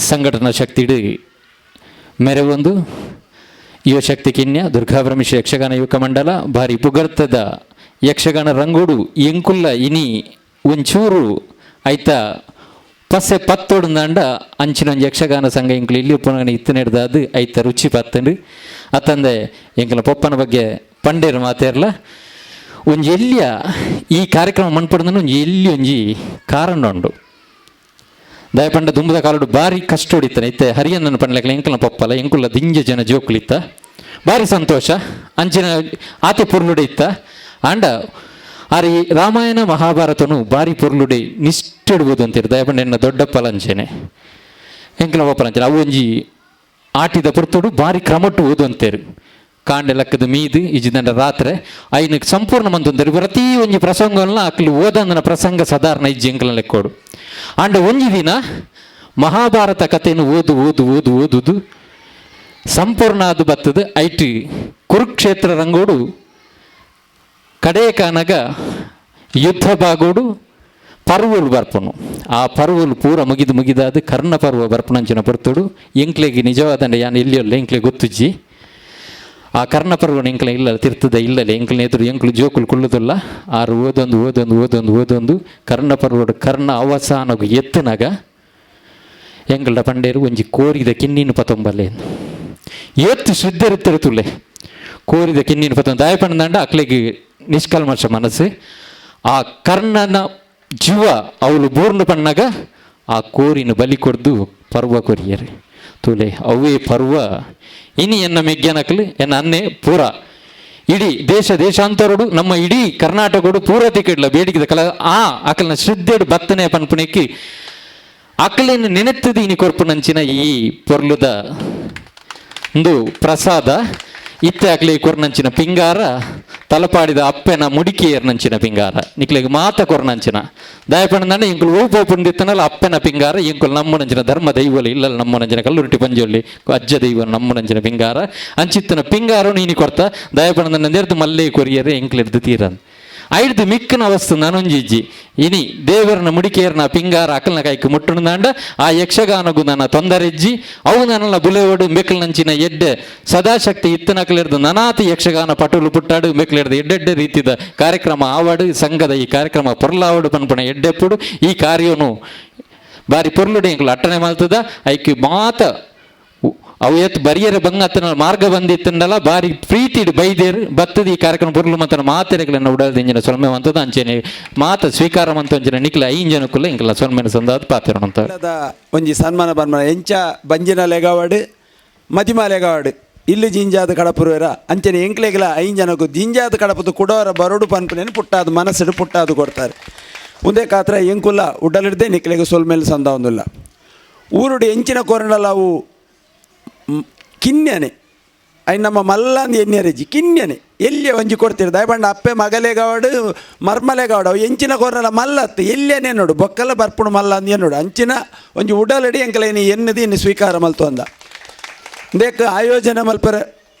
ಸಂಘಟನಾ ಶಕ್ತಿ ಮೆರವೊಂದು ಯುವಶಕ್ತಿ ಕಿನ್ಯ ದುರ್ಗಾ ಪರಮೇಶ್ವರಿ ಯಕ್ಷಗಾನ ಯುವಕ ಮಂಡಲ ಭಾರಿ ಪುಗರ್ತದ ಯಕ್ಷಗಾನ ರಂಗೋಡು ಎಂಕುಲ್ಲ ಇನಿ ಒಂಚೂರು ಐತ ಪಸೆ ಪತ್ತೊಡು ಅಂಚಿನ ಒಂಜಿ ಯಕ್ಷಗಾನ ಸಂಘ ಎಂಕುಲು ಇಲ್ಲಿ ಉಪ್ಪುನ ಇತ್ತು ನೆಡ್ದಾದು ಐತ ರುಚಿ ಪತ್ತಂಡು ಅತ್ತಂದೆ ಎಂಕುಲ ಪೊಪ್ಪನ ಬಗ್ಗೆ ಪಂಡೇರು ಮಾತೇರ್ಲ ಒಂಜಿ ಎಲ್ಲಿಯ ಈ ಕಾರ್ಯಕ್ರಮ ಮನ್ಪಡ್ದನು ಒಂಜಿ ಎಲ್ಲಿ ಒಂಜಿ ಕಾರಣ ಉಂಡು. ದಯಪಂಡ ದುಂಬದ ಕಾಲಡು ಭಾರಿ ಕಷ್ಟ ಹೊಡಿತಾನೆ ಇತ್ತೆ ಹರಿಯನ್ನನ್ನು ಪಂಡ್ಲಕ್ಲ ಎಂಕಲ್ನ ಪಪ್ಪಲ ಎಂಕುಲ್ಲ ದಿಂಜ ಜನ ಜೋಕುಲಿತ್ತ ಭಾರಿ ಸಂತೋಷ ಅಂಚಿನ ಆತೆ ಪೊರ್ಲುಡೆ ಇತ್ತ ಆಂಡ ಆರಿ ರಾಮಾಯಣ ಮಹಾಭಾರತನು ಭಾರಿ ಪೊರ್ಲುಡೆ ನಿಷ್ಠಿಡ್ಬೋದು ಅಂತೀರಿ. ದಯಪಂಡ ಎನ್ನ ದೊಡ್ಡಪ್ಪ ಲಂಚೇನೆ ಎಂಕಲ್ನ ಪಪ್ಪಲ ಅಂಚನೆ ಅವು ಒಂಜಿ ಆಟಿದ ಪೊರ್ತುಡು ಭಾರಿ ಕ್ರಮಟ್ಟು ಓದು ಅಂತೇರು. ಕಾಂಡೆ ಲಕ್ಕದ ಮೀದು ಇಜ್ಜಿದಂಡ ರಾತ್ರಿ ಐನ ಸಂಪೂರ್ಣ ಮಂತೊಂದರು ಪ್ರತಿ ಒಂಜಿ ಪ್ರಸಂಗವನ್ನ ಅಕ್ಲು ಓದಂದನ ಪ್ರಸಂಗ ಸಾಧಾರಣ ಇಜ್ಜಿ ಎಂಕಲ್ನ ಲೆಕ್ಕೋಡು. ಆಂಡ ಒಂಜಿ ದಿನ ಮಹಾಭಾರತ ಕಥೆಯನ್ನು ಓದು ಓದು ಓದು ಓದುದು ಸಂಪೂರ್ಣ ಅದು ಬತ್ತದು ಐಟ್ ಕುರುಕ್ಷೇತ್ರ ರಂಗೋಡು ಕಡೆ ಕಾನಗ ಯುದ್ಧ ಬಾಗೋಡು ಪರ್ವಲು ಬರ್ಪುನು. ಆ ಪರ್ವಲು ಪೂರ ಮುಗಿದು ಮುಗಿದಾದ ಕರ್ಣ ಪರ್ವ ಬರ್ಪುನಂಚಿನ ಪೊರ್ತುಡು ಎಂಕ್ಲೆಗೆ ನಿಜವಾದಂಡ ಯಾನ್ ಎಲ್ಲಿಯಲ್ಲ ಎಂಕ್ಲೆ ಗೊತ್ತುಜ್ಜಿ. ಆ ಕರ್ಣ ಪರ್ವನ ಎಂಕ್ಲ ಇಲ್ಲ ತಿರ್ತದ ಇಲ್ಲಲೆ ಎಂಕ್ಲ ಎದುರು ಎಂಕ್ಲು ಜೋಕುಲು ಕುಳ್ಳುದಿಲ್ಲ. ಆರು ಓದೊಂದು ಓದೊಂದು ಓದೊಂದು ಓದೊಂದು ಕರ್ಣ ಪರ್ವಡು ಕರ್ಣ ಅವಸಾನಗು ಎತ್ತನಾಗ ಎಂಕಲ್ಡ ಪಂಡೇರು ಒಂಜಿ ಕೋರಿದ ಕಿನ್ನಿನ ಪತೊಂಬಲ್ಲೆ ಏತ್ತು ಶುದ್ಧರಿತ್ತರು ತುಲೆ ಕೋರಿದ ಕಿನ್ನಿನ ಪತೊಂಬ ದಾಯಪಂಡ ಅಕ್ಲೆಗೆ ನಿಷ್ಕಲ್ಮಶ ಮನಸ್ಸು. ಆ ಕರ್ಣನ ಜೀವ ಅವಳು ಬೂರ್ಣ ಪಣ್ಣಾಗ ಆ ಕೋರಿನ ಬಲಿ ಕೊಡ್ದು ಪರ್ವ ಕೊರಿಯರು ತುಲೆ ಅವೇ ಪರ್ವ ಇನಿ ಎನ್ನ ಮೆಗ್ಗನಕಲು ಎನ್ನ ಅನ್ನೆ ಪೂರ ಇಡೀ ದೇಶ ದೇಶಾಂತರಡು ನಮ್ಮ ಇಡೀ ಕರ್ನಾಟಕಡು ಪೂರ ತಿಕ್ಕಿಡ್ಲ ಬೇಡಿಕೆದ ಕಲ ಆ ಅಕಲ್ನ ಶ್ರದ್ಧೆಡು ಬತ್ತನೆ ಪನ್ಪುನೆಕ್ಕಿ ಅಕಲಿನ ನೆನೆತ್ತದ ಇನಿ ಕೊರ್ಪುನಂಚಿನ ಈ ಪೊರ್ಲುದ ಒಂದು ಪ್ರಸಾದ ಇತ್ತೆ ಅಕ್ಲೆ ಕೊರ್ನಂಚಿನ ಪಿಂಗಾರ ತಲಪಾಡಿದ ಅಪ್ಪೆನ ಮುಡಿಕೆಯರ್ನಂಚಿನ ಪಿಂಗಾರ ನಿಕ್ಲೆಗ್ ಮಾತ ಕೊರ್ನಂಚಿನ ದಯಪಂಡ ಇಂಕುಲು ಓ ಪೋಪುಂದಿತ್ತನಲ್ಲ ಅಪ್ಪೆನ ಪಿಂಗಾರ ಇಂಕುಲು ನಮ್ಮನಂಚಿನ ಧರ್ಮ ದೈವಲಿ ಇಲ್ಲಲ್ಲ ನಮ್ಮನಂಚಿನ ಕಲ್ಲುರುಟಿ ಪಂಜೊಲ್ಲಿ ಅಜ್ಜ ದೈವ ನಮ್ಮನಂಚಿನ ಪಿಂಗಾರ ಅಂಚಿತ್ತನ ಪಿಂಗಾರ ನೀನಿ ಕೊರ್ತ ದಯಪಂಡ ನಂದೆರ್ದು ಮಲ್ಲೆ ಕೊರಿಯರೆ ಎಂಕ್ಲೆರ್ದು ತೀರನ್ ಐಡ್ದು ಮಿಕ್ಕನ ವಸ್ತು ನಾನೊಂಜಿಜ್ಜಿ ಇನಿ ದೇವರನ ಮುಡಿಕೇರ್ನ ಪಿಂಗಾರ ಅಕಲ್ನ ಕಾಯ್ಕು ಮುಟ್ಟುಂದಾಂಡ ಆ ಯಕ್ಷಗಾನಗು ನನ್ನ ತೊಂದರೆಜ್ಜಿ ಅವು ನನ್ನಲ್ಲ ಬುಲೆವಡು ಮೆಕ್ಲನಂಚಿನ ಎಡ್ಡೆ ಸದಾಶಕ್ತಿ ಇತ್ತನಕಲಿರ್ದು ನನಾತಿ ಯಕ್ಷಗಾನ ಪಟುಲು ಪುಟ್ಟಾಡು ಮೆಕ್ಲಿರ್ದು ಎಡ್ಡೆಡ್ಡೆ ರೀತಿದ ಕಾರ್ಯಕ್ರಮ ಆವಾಡು ಸಂಘದ ಈ ಕಾರ್ಯಕ್ರಮ ಪೊರ್ಲಾವಡು ಪನ್ಪುಣ ಎಡ್ಡೆಪ್ಪುಡು ಈ ಕಾರ್ಯನು ಬಾರಿ ಪೊರ್ಲುಡೆ ಎಂಕ್ಲು ಅಟ್ಟಣೆ ಮಲ್ತದ ಐಕ್ ಮಾತ ಅವು ಎತ್ತು ಬರಿಯರ ಬಂಗತ್ತನ ಮಾರ್ಗ ಬಂದಿತ್ತಂಡಲ ಬಾರಿ ಪ್ರೀತಿಡ್ ಬೈದೇರು ಬತ್ತದ ಈ ಕಾರ್ಯಕ್ರಮ ಪೊರ್ಲು ಮಂತನ ಮಾತೆರೆಗಳನ್ನ ಉಡಲ್ದ ಇಂಜಿನ ಸೊಲ್ಮೆ ಮಂತದ ಅಂಚೆನೆ ಮಾತ ಸ್ವೀಕಾರ ಮಂತ ಅಂಚಿನ ನಿಕ್ಲ ಐನ್ ಜನಕ್ಕುಲ್ಲ ಇಂಕಲ ಸೊಲ್ಮೆನ ಸಂದಾದ ಪಾತಿರೋಣಂತ ಒಂಜಿ ಸನ್ಮಾನ ಬನ್ಮಾನ ಎಂಚ ಬಂಜಿನ ಲೆಗವಾಡು ಮದಿಮ ಲೆಗವಾಡು ಇಲ್ಲಿ ಜಿಂಜಾದ ಕಡಪುರುವೆರ ಅಂಚನೆ ಎಂಕ್ಲೆಗ್ಲ ಐನ್ ಜನಕ್ಕೂ ಜಿಂಜಾದ ಕಡಪದು ಕುಡೋರ ಬರೋಡು ಪನ್ಪುನೇನು ಪುಟ್ಟಾದ ಮನಸ್ಸಿಡು ಪುಟ್ಟಾದು ಕೊಡ್ತಾರೆ. ಒಂದೇ ಕಾತ್ರ ಎಂಕುಲ್ಲ ಉಡಲಿಡ್ದೆ ನಿಕ್ಲೆಗೆ ಸೊಲ್ಮೇಲೆ ಸಂದ ಒಂದುಲ್ಲ ಊರುಡು ಎಂಚಿನ ಕೋರನಲ್ಲ ಅವು ಕಿನ್ಯನೆ I ನಮ್ಮ ಮಲ್ಲಂದು ಎಣ್ಣೆರೆಜಿ ಕಿನ್ಯನೆ ಎಲ್ಲಿಯ ಒಂಜಿ ಕೊಡ್ತೀರಿ ದಯಪಂಡ ಅಪ್ಪೆ ಮಗಲೇಗವಾಡು ಮರ್ಮಲೆಗವಾಡು ಅವು ಎಂಚಿನ ಕೋರನಲ್ಲ ಮಲ್ಲತ್ತು ಎಲ್ಲಿಯನೇ ನೋಡು ಬೊಕ್ಕಲ್ಲ ಬರ್ಪುಡು ಮಲ್ಲ ಅಂದ್ ನೋಡು ಅಂಚಿನ ಒಂಜಿ ಉಡಲಡಿ ಎಂಕಲ ಇನ್ನು ಎನ್ನದಿ ಇನ್ನು ಸ್ವೀಕಾರ ಮಲ್ತು ಅಂದ ದೇಕ ಆಯೋಜನೆ ಮಲ್ಪರೆ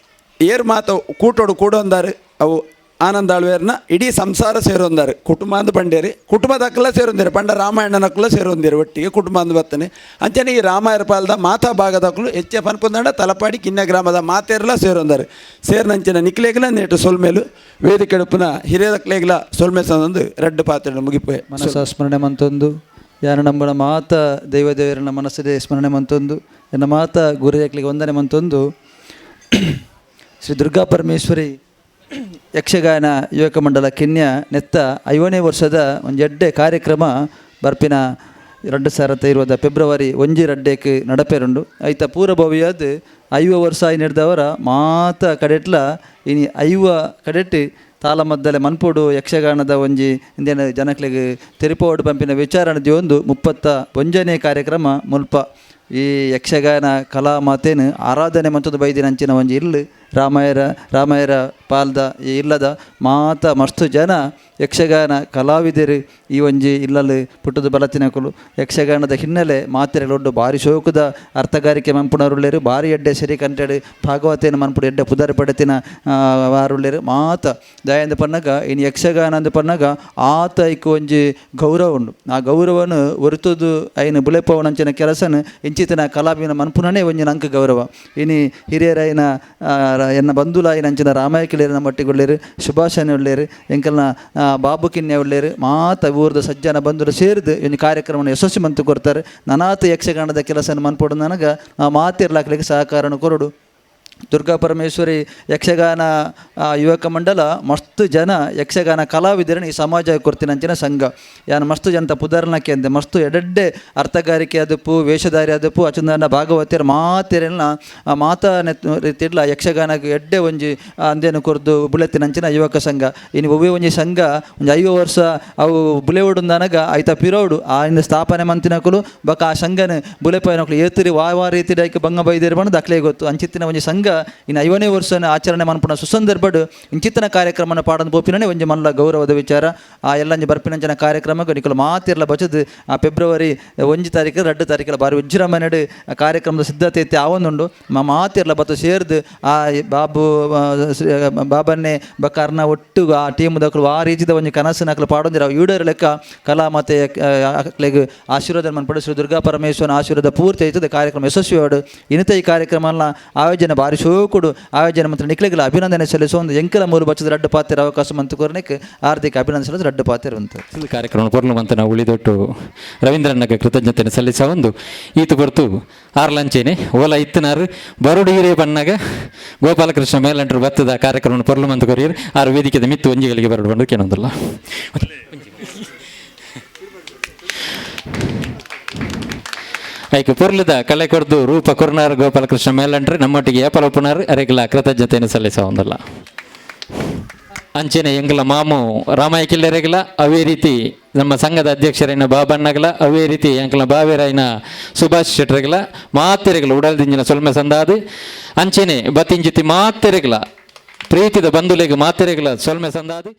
ಏರ್ ಮಾತು ಕೂಟೋಡು ಕೂಡೊಂದಾರು ಅವು ಆನಂದ ಆಳ್ವೇರ್ನ ಇಡೀ ಸಂಸಾರ ಸೇರೊಂದಾರು ಕುಟುಂಬ ಅಂದ್ ಪಂಡೇರಿ ಕುಟುಂಬದಕ್ಕಲ್ಲ ಸೇರೊಂದಿರು ಪಂಡ ರಾಮಾಯಣನಕ್ಕಲ್ಲ ಸೇರೊಂದಿರು ಒಟ್ಟಿಗೆ ಕುಟುಂಬ ಅಂದ್ ಬತ್ತನೆ ಅಂಚನೆ ಈ ರಾಮಾಯಣ ಪಾಲದ ಮಾತಾ ಭಾಗದಕ್ಕಲು ಹೆಚ್ಚೆ ಪನ್ಪುಂದಂಡ ತಲಪಾಡಿ ಕಿನ್ಯ ಗ್ರಾಮದ ಮಾತೆರ್ಲ ಸೇರೊಂದಾರು ಸೇರ್ನಂಚಿನ ನಿಕ್ಲೇಗ್ಲ ನೇಟು ಸೊಲ್ಮೇಲು ವೇದಿಕೆ ಉಪ್ಪುನ ಹಿರಿಯದಕ್ಲೇಗ್ಲ ಸೊಲ್ಮೆ ಸಂದು ರಡ್ಡು ಪಾತ್ರೆ ಮುಗಿಪೆ ಮನಸ್ಸ ಸ್ಮರಣೆ ಮಂತೊಂದು ಯಾರು ನಂಬನ ಮಾತ ದೈವ ದೇವರನ್ನ ಮನಸ್ಸದೆ ಸ್ಮರಣೆ ಮಂತೊಂದು ಎನ್ನ ಮಾತ ಗುರುಯಕ್ಲಿಗೆ ವಂದನೆ ಮಂತೊಂದು ಶ್ರೀ ದುರ್ಗಾ ಪರಮೇಶ್ವರಿ ಯಕ್ಷಗಾನ ಯುವಕ ಮಂಡಲ ಕಿನ್ಯ ನೆತ್ತ 50ನೇ ವರ್ಷದ ಒಂಜಿ ಎಡ್ಡೆ ಕಾರ್ಯಕ್ರಮ ಬರ್ಪಿನ 2020 ಫೆಬ್ರವರಿ 1-2 ನಡಪೇರುಂಡು. ಐತ ಪೂರ್ವಭಾವಿಯಾದ 50 ವರ್ಷ ನಡೆದವರ ಮಾತ ಕಡೆಟ್ಲ ಇನಿ 50 ಕಡೆಟ್ ತಾಳಮದ್ದಲೆ ಮನ್ಪುಡು ಯಕ್ಷಗಾನದ ಒಂಜಿ ಇಂದೇನ ಜನಕ್ಲೆಗ್ ತೆರಿಪೋಡು ಪಂಪಿನ ವಿಚಾರಣೆ ಒಂದು 31ನೇ ಕಾರ್ಯಕ್ರಮ ಮುಲ್ಪ ಈ ಯಕ್ಷಗಾನ ಕಲಾ ಮಾತೇನು ಆರಾಧನೆ ಮಂತದ ಬೈದಿನ ಅಂಚಿನ ಒಂಜಿ ಇಲ್ಲು ರಾಮಾಯರ ರಾಮಾಯರ ಪಾಲ್ದ ಈ ಇಲ್ಲದ ಮಾತ ಮಸ್ತು ಜನ ಯಕ್ಷಗಾನ ಕಲಾವಿದರು ಈ ಒಂಜಿ ಇಲ್ಲಲ್ಲಿ ಪುಟ್ಟದ ಬಲತಿನಕುಲು ಯಕ್ಷಗಾನದ ಹಿನ್ನೆಲೆ ಮಾತೆರೆಲೊಡ್ಡು ಭಾರಿ ಶೋಕದ ಅರ್ಥಗಾರಿಕೆ ಮನ್ಪುಣರುಳ್ಳೇರು ಭಾರಿ ಎಡ್ಡೆ ಸಿರಿ ಕಂಟೆಡು ಭಾಗವತೇನ ಮನ್ಪುಡು ಎಡ್ಡೆ ಪುದರ್ ಪಡೆತಿನ ವಾರುಳ್ಳೇರು ಮಾತ ದಯಾಂದ ಪನ್ನಗ ಇನ್ನು ಯಕ್ಷಗಾನ ಅಂದ ಪನ್ನಗ ಆತ ಐಕ್ ಒಂಜಿ ಗೌರವ ಉಂಡು. ಆ ಗೌರವನು ಒರಿತುದು ಐನು ಬುಲೆಪವನಂಚಿನ ಕೆಲಸನ ಇಂಚಿತನ ಕಲಾವಿನ ಮನ್ಪುನನೇ ಒಂಜಿ ನಂಕ ಗೌರವ. ಇನಿ ಹಿರಿಯರೈನ ಎನ್ನ ಬಂಧುಲಾಯಿನ ಅಂಚಿನ ರಾಮಾಯಕಿಲೇರು ಮಟ್ಟಿಗುಳ್ಳೇರು ಸುಭಾಷಣೆ ಉಳ್ಳೇರು ಎಂಕಲ್ನ ಬಾಬು ಕಿನ್ಯ ಉಳ್ಳೇರು ಮಾತ ಊರದ ಸಜ್ಜನ ಬಂಧುಲು ಸೇರಿದು ಒಂಜಿ ಕಾರ್ಯಕ್ರಮವನ್ನು ಯಶಸ್ವಿ ಮಂತು ಕೊಡ್ತಾರೆ. ನನಾತ ಯಕ್ಷಗಾನದ ಕೆಲಸನ ಮನ್ಪೊಡು ನನಗ ಮಾತಿರ್ಲಾಕ್ಲಿಕ್ಕೆ ಸಹಕಾರನ ಕೊರಡು. ದುರ್ಗಾ ಪರಮೇಶ್ವರಿ ಯಕ್ಷಗಾನ ಯುವಕ ಮಂಡಲ ಮಸ್ತ್ ಜನ ಯಕ್ಷಗಾನ ಕಲಾವಿದರನ್ನು ಈ ಸಮಾಜ ಕೊರ್ತಿನಂಚಿನ ಸಂಘ. ಯಾನ್ ಮಸ್ತ್ ಜನತ ಪುದರ್ನಕ್ಕೆ ಅಂದೆ ಮಸ್ತ್ ಎಡೆಡ್ಡೆ ಅರ್ಥಗಾರಿಕೆ ಆದಪ್ಪು ವೇಷಧಾರಿ ಆದಪ್ಪು ಅಚಂದನ ಭಾಗವತಿಯರ ಮಾತೆರೆಲ್ಲ ಮಾತಾ ರೀತಿಡ್ಲ ಯಕ್ಷಗಾನಕ್ಕೆ ಎಡ್ಡೆ ಒಂಜಿ ಅಂದೇನು ಕೊರ್ದು ಬುಲೆತಿನಂಚಿನ ಯುವಕ ಸಂಘ. ಇನ್ನು ಒವ್ವೇ ಒಂಜಿ ಸಂಘ ಒಂಜಿ 50 ವರ್ಷ ಅವು ಬುಲೆವಡು ನನಗ ಐತ ಪಿರೋಡು ಆ ಇಂದ ಸ್ಥಾಪನೆ ಮಂತಿನಕುಲು ಬಕ ಆ ಸಂಘನ ಬುಲೆಪಯನಕುಲು ಏತಿರಿ ವಾ ವಾ ರೀತಿ ಐಕ್ ಬಂಗ ಬೈದಿರು ಬಣ್ಣ ದಾಖಲೆ ಗೊತ್ತು. ಅಂಚಿತ್ತಿನ ಒಂಜಿ ಸಂಘ ಇನ್ನು 50ನೇ ವರ್ಷನ ಆಚರಣೆ ಮನ್ಪುನ ಸುಸಂದರ್ಭಡು ಇಂಚಿತ್ತನ ಕಾರ್ಯಕ್ರಮನ ಪಾಡನ್ ಪೋಪಿನನೆ ಒಂಜಿ ಮಲ್ಲ ಗೌರವದ ವಿಚಾರ. ಆ ಎಲ್ಲಂಜಿ ಬರ್ಪಿನಂಚಿನ ಕಾರ್ಯಕ್ರಮಕ್ಕೆ ನಿಕುಲು ಮಾತಿರ್ಲ ಬಚದು ಆ ಫೆಬ್ರವರಿ 1 ತಾರೀಕು 2 ತಾರೀಕುಲ ಬಾರಿ ವಿಜೃಂಭಣೆಡ್ ಕಾರ್ಯಕ್ರಮದ ಸಿದ್ಧತೆ ಇತ್ತೆ ಆವೊಂದುಂಡು. ಮಾತಿರ್ಲ ಬತ್ತು ಸೇರ್ದು ಆ ಬಾಬು ಬಾಬನ್ನೇ ಬಕಾರ್ನ ಒಟ್ಟು ಆ ಟೀಮ್ ದಕುಲು ಆ ರೀತಿದ ಒಂಜಿ ಕನಸಿನಕಲು ಪಾಡೊಂದಿರ ಈಡೇರ್ ಲೆಕ್ಕ ಕಲಾ ಮತ್ತೆ ಅಕ್ಲೆಗ್ ಆಶೀರ್ವಾದ ಮನ್ಪಡು. ಶ್ರೀ ದುರ್ಗಾ ಪರಮೇಶ್ವರನ ಆಶೀರ್ವಾದ ಪೂರ್ತಿ ಆಯ್ತದೆ ಕಾರ್ಯಕ್ರಮ ಯಶಸ್ವಿ ಆಡು. ಇನ್ನಿತ ಈ ಕಾರ್ಯಕ್ರಮ ಆಯೋಜನೆ ಭಾರಿ ಶೋಕುಡು ಆಯೋಜನೆ ಮತ್ತು ನಿಕ್ಲೆಗಳ ಅಭಿನಂದನೆ ಸಲ್ಲಿಸುವ ಒಂದು ಎಂಕಲ ಮೂರು ಬಚ್ಚದ ರಡ್ಡು ಪಾತ್ರ ಅವಕಾಶ ಮಂತು ಕೋರ್ನಿಕ್ ಹಾರ್ದಿಕ ಅಭಿನಂದನೆ ಸಲ್ಲಿಸಿ ರಡ್ಡು ಪಾತ್ರ ಉಂಟು. ಕಾರ್ಯಕ್ರಮ ಪೂರ್ಣ ಮಂತನ ಉಳಿದೊಟ್ಟು ರವೀಂದ್ರನಗ ಕೃತಜ್ಞತೆಯನ್ನು ಸಲ್ಲಿಸ ಒಂದು ಈತು ಹೊರ್ತು ಆರ್ಲಂಚೇನೆ ಓಲ ಇತ್ತನಾರು ಬರುಡು ಹಿರಿಯ ಬಣ್ಣಗ ಗೋಪಾಲಕೃಷ್ಣ ಮೇಲಂಟರು ಬತ್ತದ ಕಾರ್ಯಕ್ರಮ ಪೊರ್ಲು ಮಂತು ಕೊರಿಯರ್ ಆರು ವೇದಿಕೆದ ಮಿತ್ತು ಒಂಜಿಗಳಿಗೆ ಬರಡು ಬಂದು ಕೇನೊಂದಲ್ಲ. ಐಕ್ ಪೊರ್ಲುದ ಕಲೆ ಕೊರ್ದು ರೂಪ ಕೊರ್ನಾರ್ ಗೋಪಾಲಕೃಷ್ಣ ಮೇಲಂಟ್ರೆ ನಮ್ಮೊಟ್ಟಿಗೆ ಏಪಲೊಪ್ಪುನಾರ್ ಅರೆಗ್ಲ ಕೃತಜ್ಞತೆಯನ್ನು ಸಲ್ಲಿಸ ಒಂದಲ್ಲ. ಅಂಚೆನೆ ಎಂಗಲ ಮಾಮು ರಾಮಾಯ ಕಿಲ್ಲೆರೆಗಲ ಅವೇ ರೀತಿ ನಮ್ಮ ಸಂಘದ ಅಧ್ಯಕ್ಷರೈನ ಬಾಬಣ್ಣಗಲ ಅವೇ ರೀತಿ ಎಂಕಲ ಬಾವೇರೈನ ಸುಭಾಷ್ ಶೆಟ್ಟರೆಗಲ ಮಾತೆರೆಗಲ ಉಡಲ್ದಿಂಜಿನ ಸೊಲ್ಮೆ ಸಂದಾದು ಅಂಚೆನೆ ಬತ್ತಿಂಜಿತಿ ಮಾತೆರೆಗಲ ಪ್ರೀತಿದ ಬಂಧುಲೆಗ್ ಮಾತೆರೆಗಲ ಸೊಲ್ಮೆ ಸಂದಾದು.